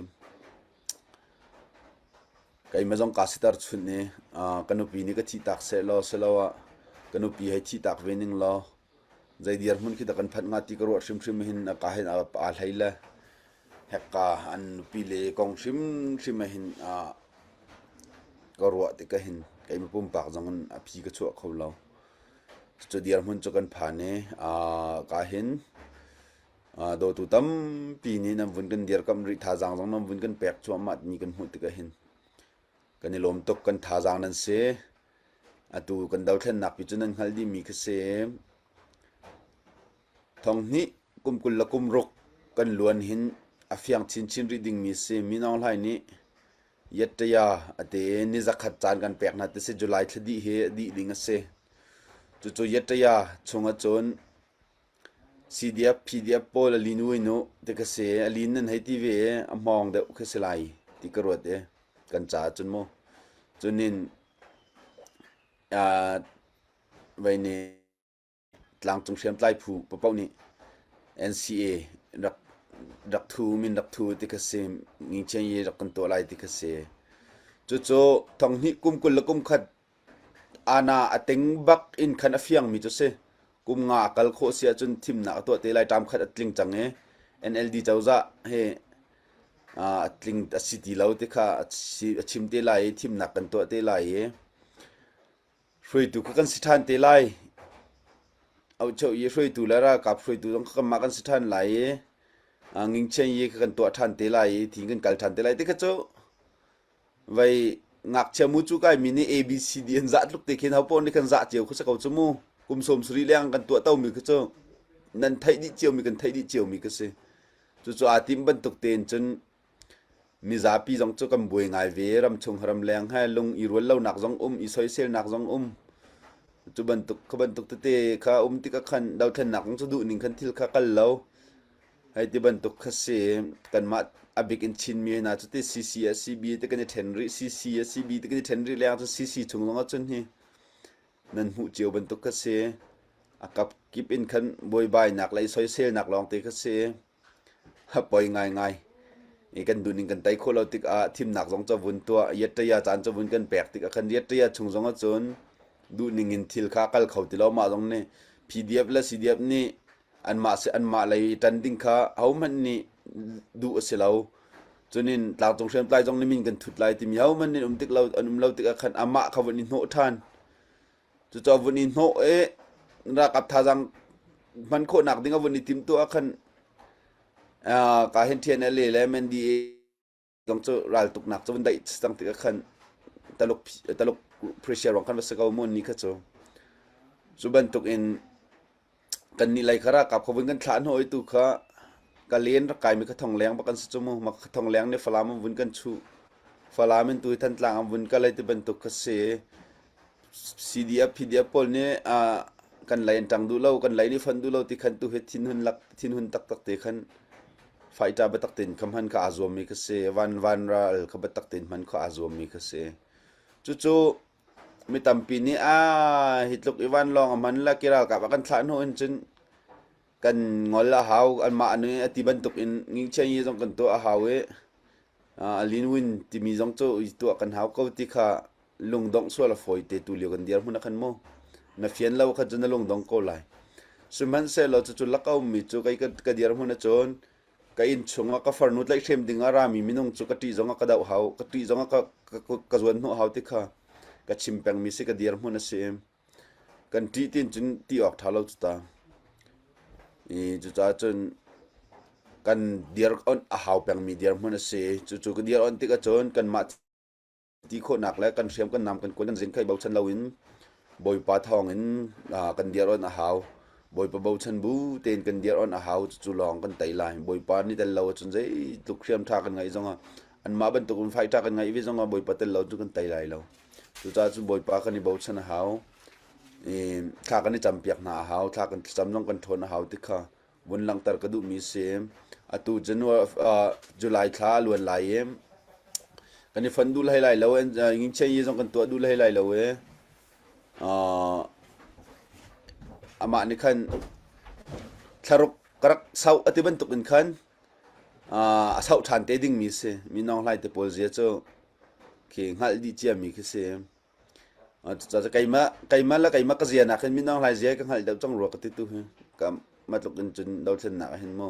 keimah zong ka siter chunh i, aa, ka nupi nih ka thihtak seh law, si lo ah ka nupi hei thihtak ve ning law. Zei dirhmun khi dah kan phanh hnga ti ka ruah hrimhrim hin a ka hin a, a hlei le hek ka an nupi le kong hrimhrim ah hin, aa, ka ruah tikah hin keimah pumpak zong in a phi ka chuah kho lo. Cucu dirhmun cu kan phan i, aa, ka hin, aa, dawtu tampi nih nan vun kan dirkamh rih, thazaang zong nan vun kan pek cuahmah timi kan hmuh tikah hin kan i lawm tuk, kan thazaang nan si. Atu kan dothlennak pi cu nan hngalh dihmi kha si. Thonghnih kum kul le kum ruk kan luan hin a fiang chinchin rih dingmi a si. Min Aung Hlaing nih Yattaya a ti, ni zakhat caan kan pek hna ti si, July thla dih hi a dih ding a si. Cucu Yattaya chungah cun C D F, P D F pawl a lin u in u ti kha si, a lin nan hei ti ve, a hmawng deuh kha si lai ti ka ruat e, kan caah cun mu. Cunin, aa, vei ni tlangcung hriamtlai phu paoh nih N C A rak, rak thu, min rak thu ti kha si, ngingchiang i rak kan tuah lai ti kha si. Cucu thonghnih kum kul le kum khat ana a teng bak in khan a fiangmi cu si. Kum nga a kal khawh si ahcun thimnak a tuah te lai, ṭam khat a tling cang i N L D cozah he, aa, a tling a si ti lo ti kha a si, a chim te lai i thimnak kan tuah te lai i hruaitu kha kan si ṭhan te lai. Aucho i hruaitu le ralkap hruaitu zong kha kanmah kan si ṭhan lai i, aa, ngingchiang i kha kan tuah ṭhan te lai i, thing kan kal ṭhan te lai ti kha cu vei ngakchia mu cu kai mi nih A B C D an zah tluk te khin ho pawl nih kan zah cio kha si ko cu mu. Kum sawm sarih leng kan tuah tomi kha cu nan theih dih ciomi, kan theih dih ciomi kha si. Cucu aa tim bantuk tein cun mizapi zong cu kan buai ngai ve. Ramchung ram leng he lung i rual lonak zong um, i soiselnak zong um. Cu bantuk, kha bantuk tete kha um tikah khan dothlennak zong cu duh ning khan thil kha kal lo. Hei ti bantuk kha si, kanmah a bik in Chinmi hna cu ti C C a C B te kan i ṭhen rih, C C a C B te kan i ṭhen rih leng cun C C chung zong ahcun hi nan hmuh cio bantuk kha si. A kap kip in khan buaibainak le i soiselnak lawngte kha si. Ha poi ngaingai. I kan duh ning kan tei khawh lo tikah thimnak zong cu vun tuah, Yattaya caan cu vun kan pek tikah khan Yattaya chung zong ahcun duh ning in thil kha a kal kho ti lo. Mah zong nih P D F le C D F nih anmah si, anmah lei ṭan ding kha ahohmanh nih duh a si lo. Cunin tlangcung hriamtlai zong nih min kan thut lai timi ahohmanh nih um tik lo, an um lo tikah khan amah kha vun i hnawh ṭhan. Cucu a vun i hnawh i ralkap thazaang hman khawhnak ding a vun i timhtuah ah khan, aa, ka hin T N L A le M N D A zong cu raltuknak cu vun daih cang tikah khan taluk, taluk pressure ruang khan va si ko mu ni kha cu. Cu bantuk in kannih lei kha ralkap kha vun kan thlah hnawh i tu kha ka len rak kai mi kha Thongleng bak an si cu mu, mah kha Thongleng nih Falam an vun kan chuh. Falam in tu hi Thantlang an vun kal lai ti bantuk kha si. C D F, P D F pawl nih, aa, kan lei an ṭang duh lo, kan lei nih fon duh lo ti khan tu hi thinhun lak, thinhun taktak te khan faita biatak tein kha hman kha aa zuammi kha si, van, vanral kha biatak tein hman kha aa zuammi kha si. Cucu mi tampi nih, aa, hi tluk i vanlawng a hman la, kei ralkap a kan thlah hnu in cun kan ngol a hau, anmah nih a ti bantuk in Ngingchian Yi zong kan tuah a hau i, aa, a Lin Win timi zong cu i tuah kan hau ko ti kha lungdongh sual a fawi te tu lio kan dirhmun a khan mu. Na fian lo khan cu na lungdongh ko lai. Sihmanhsehlaw cucu lak a ummi cu kei ka, ka dirhmun a cun ka inn chungah ka farnu tlaih hrem dingah a rami minung cu ka ṭih zongah ka doh hau, ka ṭih zongah ka, ka, ka, ka zuan hnawh hau ti kha ka chim pengmi si, ka dirhmun a si. Kan ṭih tin cun ti awk ṭha lo cu ta. I, cucaah cun kan dir onh a hau pengmi dirhmun a si. Cucu ka dir onh tikah cun kanmah ti khawhnak le kan hriam, kan nam, kan kuan, kan zin kha i bochan loin Bawipa thawngin, aa, kan dir onh a hau. Bawipa bochan bu tein kan dir onh a hau, cucu lawng kan tei lai. Bawipa nih tel lo ahcun zeitluk hriam ṭha kan ngeih zongah, anmah bantuk in faih ṭha kan ngeih ve zongah Bawipa tel lo cu kan tei lai lo. Cucaah cun Bawipa kan i bochan a hau. I, thla kan i campiak hna a hau, thla kan cam zong kan ṭhawn a hau ti kha vun langhter ka duhmi a si. Atu January, aa, July thla a luan lai i kan i fon duh lai lai lo, en, aa, Ngingchian Yi zong kan tuah duh lai lai lo i, aa, amah nih khan thlaruk ka rak sauh a ti bantuk in khan, aa, a sauh ṭhan te dingmi a si. Minung hlai te pawl zia cu khi hngalh dih ciami khi si. Aa, cucaah keimah, keimah le keimah ka zianak hin minung hlai zia ka hngalh deuh cang rua ka ti tu hi. Ka matluk in cun dothlennak a hin mu.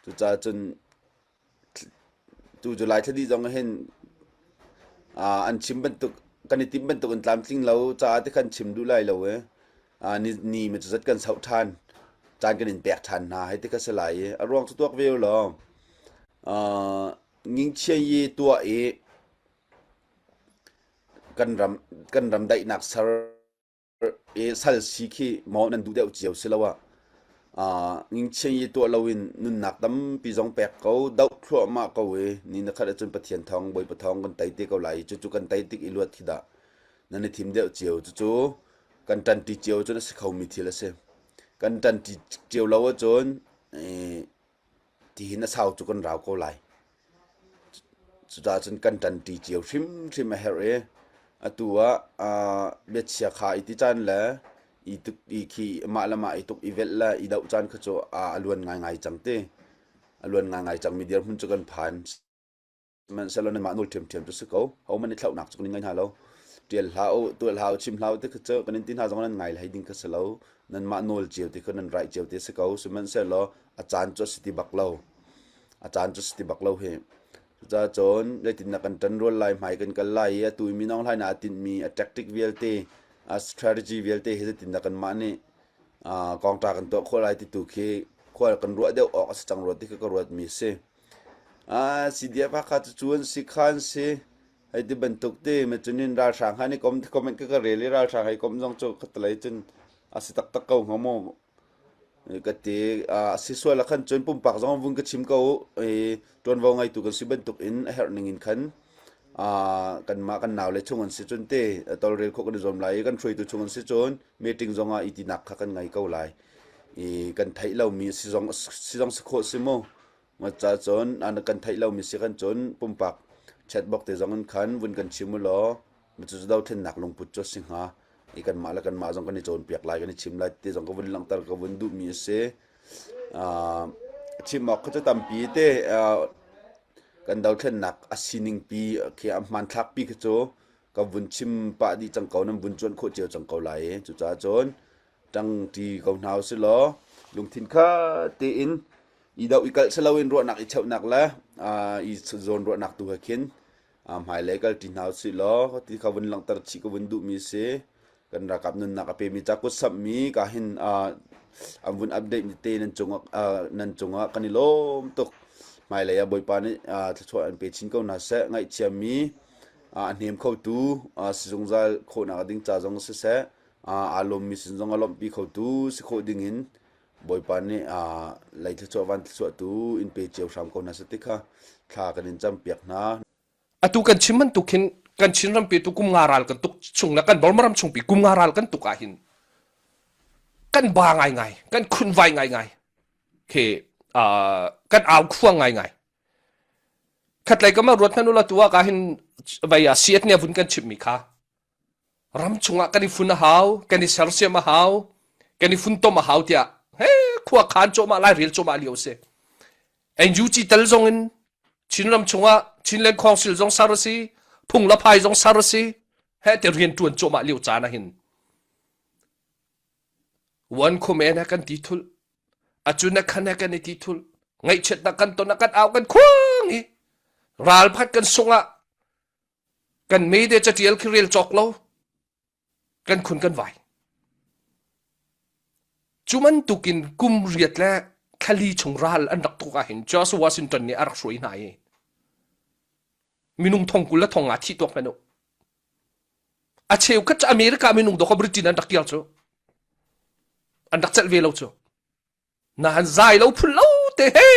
Cucaah cun tu July thla dih zong a hin, aa, an chim bantuk, kan i tim bantuk in tlamtling lo caah ti khan chim duh lai lo i, aa, ni, ni mi cu zat kan sauh ṭhan, caan kan in pek ṭhan hna, hei ti kha si lai i, a ruang cu tuak ve u law. Aa, Ngingchian Yi tuah i kan ram, kan ram daihnak ser i sal si khi maw nan duh deuh cio si lo ah, aa, Ngingchian Yi tuah loin nunnak tampi zong pek ko, doh thluahmah ko i, ni na khat ahcun Pathian thawng, Bawipa thawng kan tei te ko lai i, cucu kan tei tik i luat khi dah nan i thim deuh cio. Cucu kan ṭanṭi cio cun a si khomi thil a si. Kan ṭanṭi cio lo ahcun, ee, tihin a sau cu kan rau ko lai. Cucaah cun kan ṭanṭi cio hrimhrim a herh i, atu ah, aa, biachia kha i ti caan le i tuk, i khi mah le mah i tuk i velh le i doh caan kha cu, aa, a luan ngaingai cang te. A luan ngaingai cangmi dirhmun cu kan phan. Sihmanhsehlaw nanmah nawl ṭhiamṭhiam cu si ko. Hohmanh i thlauhnak cu kan in ngaih hna lo. Ṭial hlah u, tual hlah u, chim hlah u ti kha cu kan in ti hna zong nan ngai lai ding kha si lo. Nanmah nawl cio ti kha nan raih cio te si ko. Sihmanhsehlaw a caan cu a si ti bak lo. A caan cu a si ti bak lo hi. Cucaah cun zeitindah kan ṭan rual lai, hmai kan kal lai i, atu i minung hlai nih a tinhmi a tactic vialte, a strategy vialte hi zeitindah kanmah nih, aa, kongta kan tuah khawh lai ti tu khi khual kan ruah deuh awk a si cang rua ti kha ka ruatmi a si. Aa, C D F Hakha cu cu an si, kha an si, hei ti bantuk ti, mah cun in ralhrang han i kom, comment ka, ka rel i ralhrang hei kom zong cu khatlei cun a si taktak ko hnga maw? Ka ti, aa, a si sual a khan cun pumpak zong vun ka chim ko, ee, ṭuanvo ngeitu kan si bantuk in a herh ning in khan, aa, kanmah kan nau le chung an si cun te, a tawlrel khawh kan i zuam lai i kan hruaitu chung an si cun, meeting zongah i tinak kha kan ngei ko lai. I kan theih lomi si zong, si zong si khawh si mu. Mah ca cun, an kan theih lomi si khan cun pumpak chatbox te zong in khan vun kan chim u law, mah cu cu dothlennak lungput cu a si hnga. I kanmah le kanmah zong kan i cawnpiak lai, kan i chim lai ti zong ka vun langhter, ka vun duhmi a si. Aa, chim awk kha cu tampi te, aa, kan dothlennak a siningpi khi a hmanthlakpi kha cu ka vun chim pah dih cang ko, nan vun cuanh khawh cio cang ko lai. Cucaah cun ṭangṭi ko hna u si law, lungthin kha tein i doh i kalh si loin ruahnak i cheuhnak le, aa, i zawn ruahnak tu he khin, aa, hmailei kalṭi hna u si law, ti kha vun langhter chih ka vun duhmi si. Kan ralkap nunnak a pemi ca kutsammi ka hin, aa, an vun update mi te nan cungah, aa, nan cungah kan i lawm tuk. Hmailei ah Bawipa nih, aa, thluachuah an pe chin ko hna seh, ngaihchiammi, aa, a hnem khotu, aa, sizungzal khawhnak a ding ca zong siseh, aa, aa lawmmi sin zong a lawmhpi khotu si khawh dingin Bawipa nih, aa, lei thluachuah van thluachuahtu in pe cio hram ko hna seh ti kha thla kan in campiak hna. Atu kan chim bantuk hin kan Chin rampi tu kum nga ral kan tuk chung le kan Burma ram chungpi kum nga ral kan tuk ah hin kan ba ngaingai, kan khunvai ngaingai. Khi, aa, kan au khuang ngaingai. Khatlei ka mah ruat hmanh ula tu ah ka hin vai a siat nia vun kan chimmi kha. Ram chungah kan i fun a hau, kan i sersiam a hau, kan i fun tom a hau tiah he khua khan cuahmah, lairel cuahmah lio a si. N U G tal zongin Chin ram chungah Chinland Council zong sar a si, phung laphai zong sar a si, he ti rian ṭuan cuahmah lio caan ah hin. One command he kan ti thulh, a cun a khan he kan i ti thulh, ngaihchiatnak kan ton a kan au kan khuang i ralphat kan sungah kan meide catial khi rel cawk lo, kan khun kan vai. Cu man tukin kum riat le thla li chung ral an rak tuk ah hin George Washington nih a rak hruai hna i minung thong kul le thong nga thih tuak hmanh uh. A cheukhat cu America minung dawk a Britain an rak kial cu, an rak celh ve lo cu. Nahan zai lo phun lo te he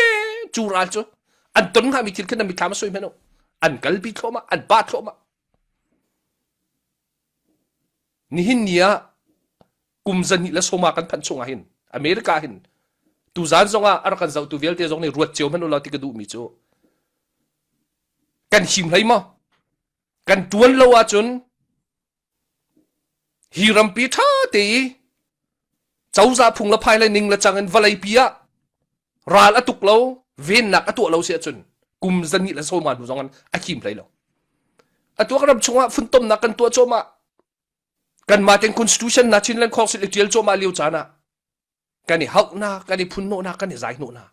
cu ral cu an ton hngami thil khin an mitthlam a soi hmanh uh. An kalpi thluahmah, an pa thluahmah. Nihin ni ah kum zahnih le sawma kan phanh chungah hin America hin tuzan zongah a rak kan zohtu vialte zong nih ruat cio hmanh uh law ti ka duhmi cu kan him hlei maw? Kan ṭuan lo ahcun hi rampi ṭha te i cozah phung le phai le ning le cang in vawleipi ah ral a tuk lo, vennak a tuah lo si ahcun kum zahnih le sawma hnu zong an a him hlei lo. Atu kan ram chungah funtomnak kan tuah cuahmah, kanmah tein constitution hna Chinland Council i ṭial cuahmah lio caan ah kan i hauhnak, kan i phunhnawhnak, kan i zaihnawhnak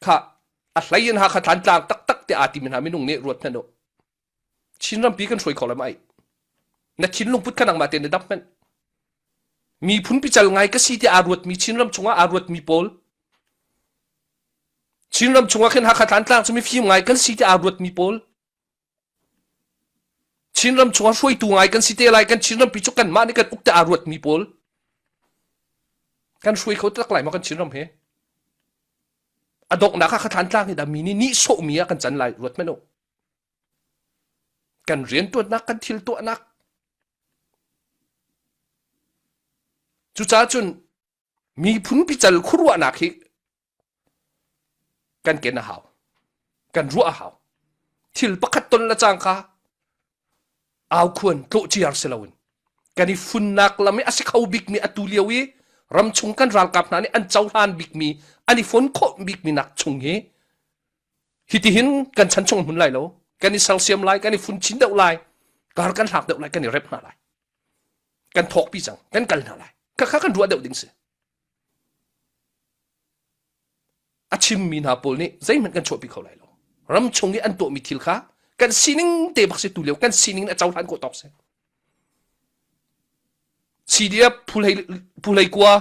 kha a hlei in Hakha Thantlang taktak tiah aa timi hna minung nih ruat hmanh uh. Chin rampi kan hruai kho lam ai. Na thinlung put kha nangmah te na dap hmanh. Miphun pical ngai ka si tiah aa ruatmi, Chin ram chungah aa ruatmi pawl, Chin ram chungah khin Hakha Thantlang cu mifim ngai kan si tiah aa ruatmi pawl, Chin ram chungah hruaitu ngai kan si te lai, kan Chin rampi cu kanmah nih kan uk te aa ruatmi pawl kan hruai kho tak lai maw kan Chin ram he? A donghnak ah Hakha Thantlang hi dah mi nih nih sawhmi ah kan can lai ruat hmanh uh. Kan rianṭuannak, kan thil tuahnak. Cucaah cun miphun pical khuaruahnak hi kan ken a hau, kan ruah a hau. Thil pakhat ton le cang kha au khuan tlawh ciar si loin kan i funnak lam i a si kho bikmi atu lio i ram chung kan ralkap hna nih an cohlan bikmi, an i fon khawh bikmi nak chung hi hitihin kan chan chung hmun lai lo, kan i sersiam lai, kan i fun chin deuh lai, kar kan hlak deuh lai, kan i rep hna lai, kan thawkpi cang, kan kal hna lai. Kha kha kan ruah deuh ding si. A chimmi hna pawl nih zeihmanh kan chuahpi kho lai lo. Ram chung i an tuahmi thil kha kan sining te bak si tu lio, kan sining nih a cohlan khawh tawk si. C D F, Phulei, Phulei kua,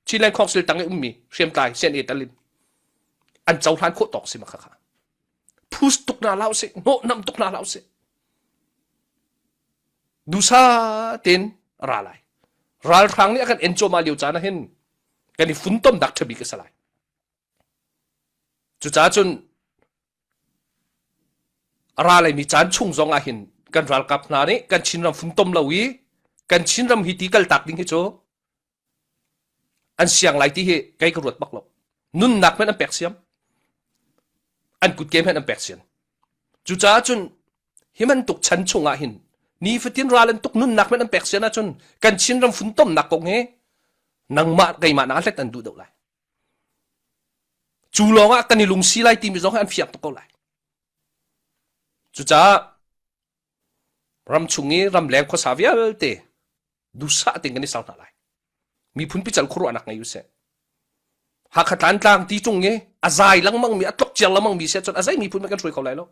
Chinland Council tang i ummi hriamtlai, C N A tal in an cohlan khawh tawk si makha kha. Phus tuk hna hlah usih, hnawhnam tuk hna hlah usih. Duhsah tein a ra lai. Ralhrang nih a kan en cuahmah lio caan ah hin kan i funtomnak ṭha bik a si lai. Cucaah cun a ra leimi caan chung zong ah hin kan ralkap hna nih kan Chinram funtom lo i kan Chinram hi ti kaltak ding hi cu an siang lai ti hi kei ka ruat bak lo. Nunnak hmanh an pek siam, an kutke hmanh an pek sian. Cucaah cun hi man tuk chan chungah hin nifatin ral an tuk, nunnak hmanh an pek sian ahcun kan Chinram funtomnak kong hi nangmah keimah na hlet an duh deuh lai. Cu lawngah kan i lungsi lai timi zong hi an fiang tuk ko lai. Cucaah ram chung i ramleng khuasa vialte duhsah tein kan i sau hna lai. Miphun pical khuaruahnak ngei u seh. Hakha Tlantlang ti cung i a zai lengmangmi, a tlok ciar lengmangmi si ahcun a zei miphun me kan hruai kho lai lo.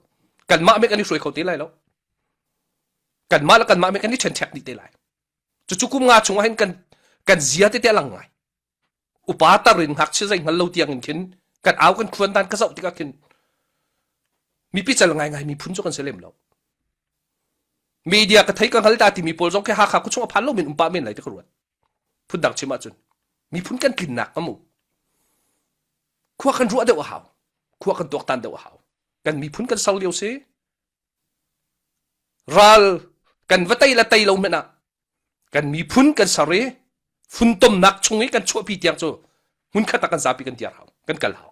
Kanmah me kan i hruai kho te lai lo. Kanmah le kanmah me kan i ṭhenṭhek dih te lai. Cucu kum nga chungah hin kan, kan zia tete a lang ngai. Upa tar in ngakchia zei hngal lo tiangin khin kan au kan khuan dan ka zoh tikah khin mipi cal ngaingai miphun cu kan si lem lo. Media ka thei ka hngal ta timi pawl zong khi Hakha khuachung a phan lo men um pah men lai ti ka ruat. Phundang chim ahcun miphun kan tlinnak a mu. Khua kan ruah deuh a hau. Khua kan tuaktan deuh a hau. Kan miphun kan sal lio si. Ral kan va tei la tei lo hmanh ah kan miphun kan sal i funtomnak chung i kan chuahpi tiang cu hmunkhat ah kan zapi kan tiar hau, kan kal hau.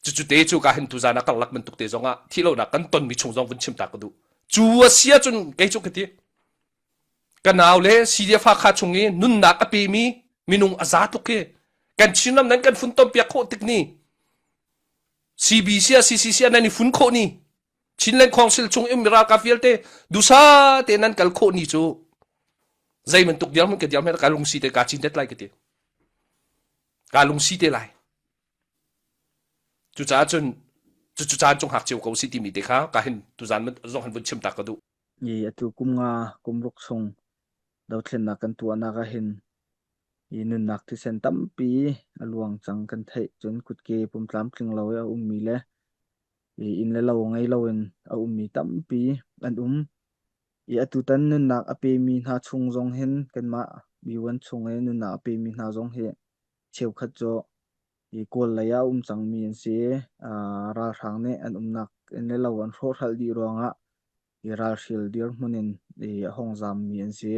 Cucu te cu ka hin tuzan a karlak bantuk te zongah thihlonak kan tonmi chung zong vun chim ta ka duh. Cu a si ahcun kei cu ka ti. Ka nau le C D F Hakha chung i nunnak a pemi minung a za tuk i kan Chin ram nan kan funtom piak khawh tik ni. C B C ah, C C C ah nan i fun khawh ni. Chinland Council chung i um ralkap vialte dusa te nan kal khawh ni cu zei bantuk dirhmun ka dirhmun ka lungsi te ka cin det lai ka ti. Ka lungsi te lai. Cucaah cun cu, cu caan cungah cio ko si timi te kha ka hin tuzan zong hin vun chim ta ka duh. I atu kum nga, kum ruk chung dothlennak kan tuahnak ah hin i nunnak thisen tampi a luang cang kan theih. Cun kutke pumtlam tling lo i a ummi le i inn le lo ngei loin a ummi tampi an um. I atutan nunnak a pemi hna chung zong hin kanmah B one chung i nunnak a pemi hna zong hi cheukhat cu i Kawl lei ah a um cangmi an si. Aa, ralhrang nih an umnak inn le lo an hrawhhralh dih ruangah i ralhril dirhmun in i a hong zammi an si.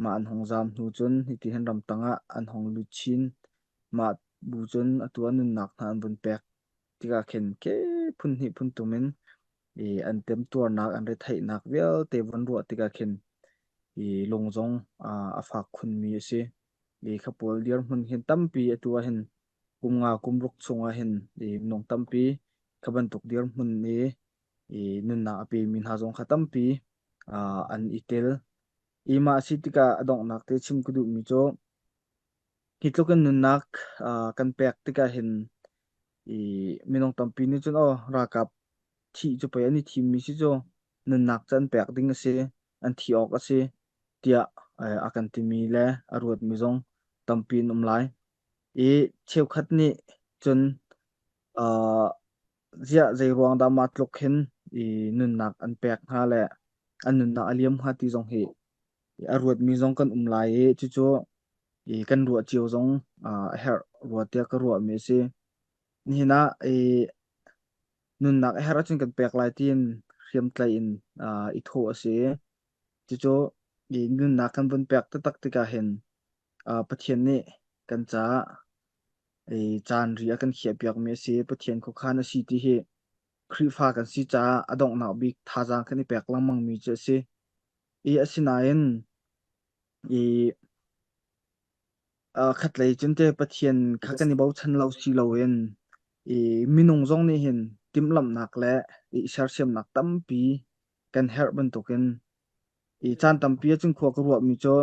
Mah an hong zam hnu cun hitihin ramtang ah an hong lut chin. Mah bu cun atu a nunnak hna an vun pek tikah khin ke phun hnih phun tum in i an temtuarnak, an retheihnak vialte vun ruah tikah khin i lung zong, aa, a fak khunmi a si. I kha pawl dirhmun hin tampi atu ah hin kum nga kum ruk chungah hin i minung tampi kha bantuk dirhmun i, i nunnak a pemi hna zong kha tampi, aa, an i tel. I mah a si tikah a donghnak te chim ka duhmi cu hi tlukin nunnak, aa, kan pek tikah hin i minung tampi nih cun, aw, ralkap thih cu pei an i thimmi si cu nunnak cu an pek ding a si, an thih awk a si, tiah, eh, a kan timi le a ruatmi zong tampi an um lai. I cheukhat nih cun, aa, ziah zei ruang dah mah tluk hin i nunnak an pek hnga le an nunnak a liam hnga ti zong hi a ruatmi zong kan um lai i cucu i kan ruah cio zong, aa, a herh rua tiah ka ruahmi a si. Nihin ah i nunnak a herh ahcun kan pek lai tiin hriamtlai in, aa, i thawh a si. Cucu i nunnak kan vun pek taktak tikah hin, aa, Pathian nih kan caah i caan ri a kan khiahpiakmi a si. Pathian khuakhan a si ti hi Khrihfa kan si caah a donghnak bik thazaang kan i pek lengmangmi cu a si. I asinain i, aa, khatlei cun te Pathian kha kan i bochan lo si loin i minung zong nih hin timhlamhnak le i sersiamnak tampi kan herh bantukin i caan tampi ahcun khua ka ruahmi cu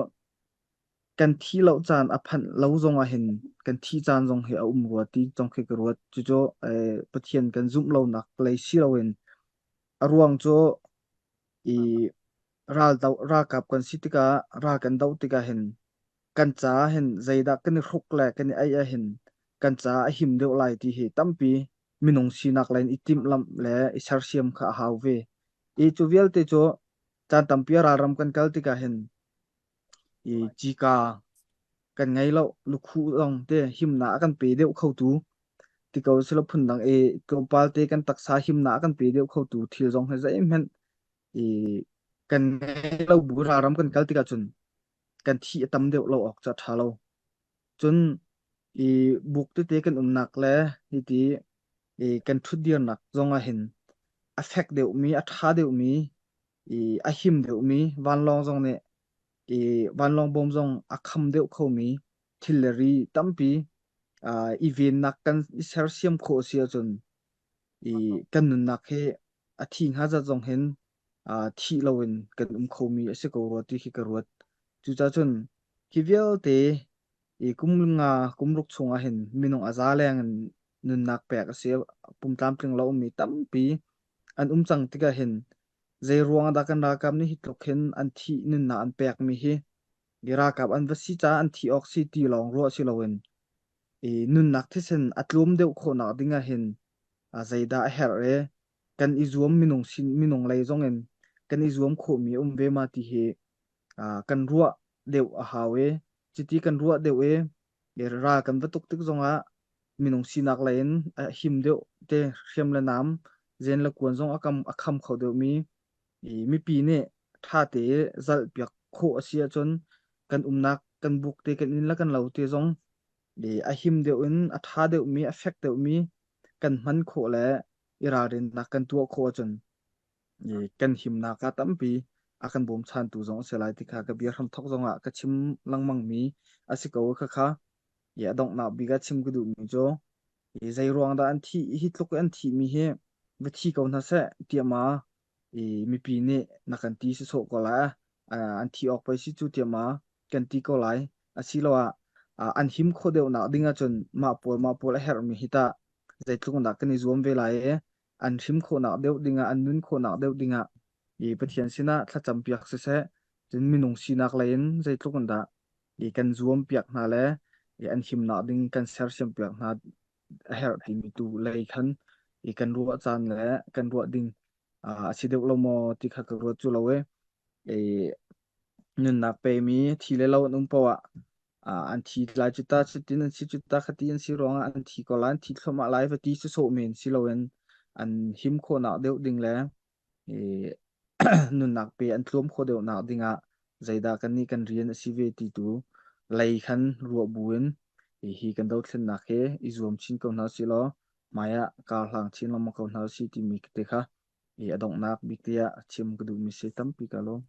kan thih lo caan a phanh lo zong ah hin kan thih caan zong hi a um rua ti zong khi ka ruat. Cucu, eh, Pathian kan zumh lonak lei si loin a ruang cu i ral doh, ralkap kan si tikah, ral kan doh tikah hin kan caah hin zeidah kan i hruk le kan i aih ah hin kan caah a him deuh lai ti hi tampi minung sinak lei in i timhlamh le i sersiam kha a hau ve. I cu vialte cu caan tampi a ralram kan kal tikah hin i cika kan ngei lo, lukhuh zong te himnak a kan pe deuh khotu ti ko si lo, phundang i tlawmpal te kan taksa himnak a kan pe deuh khotu thil zong hi zeihmanh i kan ngei lo bu ralram kan kal tikah cun kan thih a tam deuh lo awk cu a ṭha lo. Cun i buk tete kan umnak le hiti i kan ṭhutdirnak zong ah hin a fek deuhmi, a ṭha deuhmi, i a him deuhmi, vanlawng zong nih i vanlawng bawm zong a kham deuh khomi thil le ri tampi, aa, i vennak kan i sersiam khawh a si ahcun i kan nunnak hi a thi hnga zat zong hin, aa, thih loin kan um khomi a si ko rua ti khi ka ruat. Cucaah cun hi vialte i kum nga, kum ruk chungah hin minung a za lengin nunnak pek a si, pumtlamtling lo ummi tampi an um cang tikah hin zei ruang ah dah kan ralkap nih hi tluk hin an thih nunnak an pekmi hi i ralkap an va si caah an thih awk si ti lawng ruah si loin i nunnak thisen a tlawm deuh khawhnak dingah hin, aa, zeidah a herh e? Kan i zuam minung sin, minung lei zongin kan i zuam khawhmi a um ve ma ti hi, aa, kan ruah deuh a hau e, chiti kan ruah deuh e, e, ral kan va tuk tik zongah minung sinak lei in a him deuh te hriam le nam, zen le kuan zong a kam, a kham kho deuh mi, i, mipi nih ṭhate zalh piak khawh a si ahcun kan umnak, kan bukte, kan inn le kan lote zong, i, a him deuh in a ṭha deuh mi, a fek deuh mi kan hman khawh le i ralrinnak kan tuah khawh ahcun, i, kan himnak ah tampi a kan bawmchantu zong a si lai ti kha ka bia hramthawk zongah ka chim lengmangmi a si ko kha kha. I, a donghnak bik ah chim ka duhmi cu, i, zei ruang dah an thih, hi tluk an thihmi hi va thi ko hna seh tiah ma, i, mipi nih na kan ti sisawh ko lai, a, an thi awk pei si cu tiah ma kan ti ko lai. Asiloah, a, an him khawh deuhnak ding ahcun mah pawl, mah pawl a herhmi hi tah, zeitluk dah kan i zuam ve lai e, an him khawhnak deuh dingah, an nun khawhnak deuh dingah, i, Pathian sinah thlacam piak siseh, cun minung sinak lei in zeitluk dah i kan zuam piak hna le, i, an himnak ding kan sersiam piak hna a herh timi tu lei khan, i, kan ruah caan le kan ruah ding, aa, a si deuh lo maw ti kha ka ruat cu lo e. I, nunnak pemi thi le lo an um paoh ah, aa, an thi lai cu ta, cutin an si cu ta, khati an si ruangah an thi ko lai, an thi thluahmah lai va ti sisawh men si loin an him khawhnak deuh ding le, i, nunnak pe an tluam khawh deuhnak dingah zeidah kannih kan rian a si ve ti tu lei khan ruah buin, i, hi kan dothlennak he i zuam chin ko hna si law, hmaiah karhlang chin lengmang ko hna si timi te kha, i, a donghnak bik te ah chim ka duhmi si tampi ka lawm.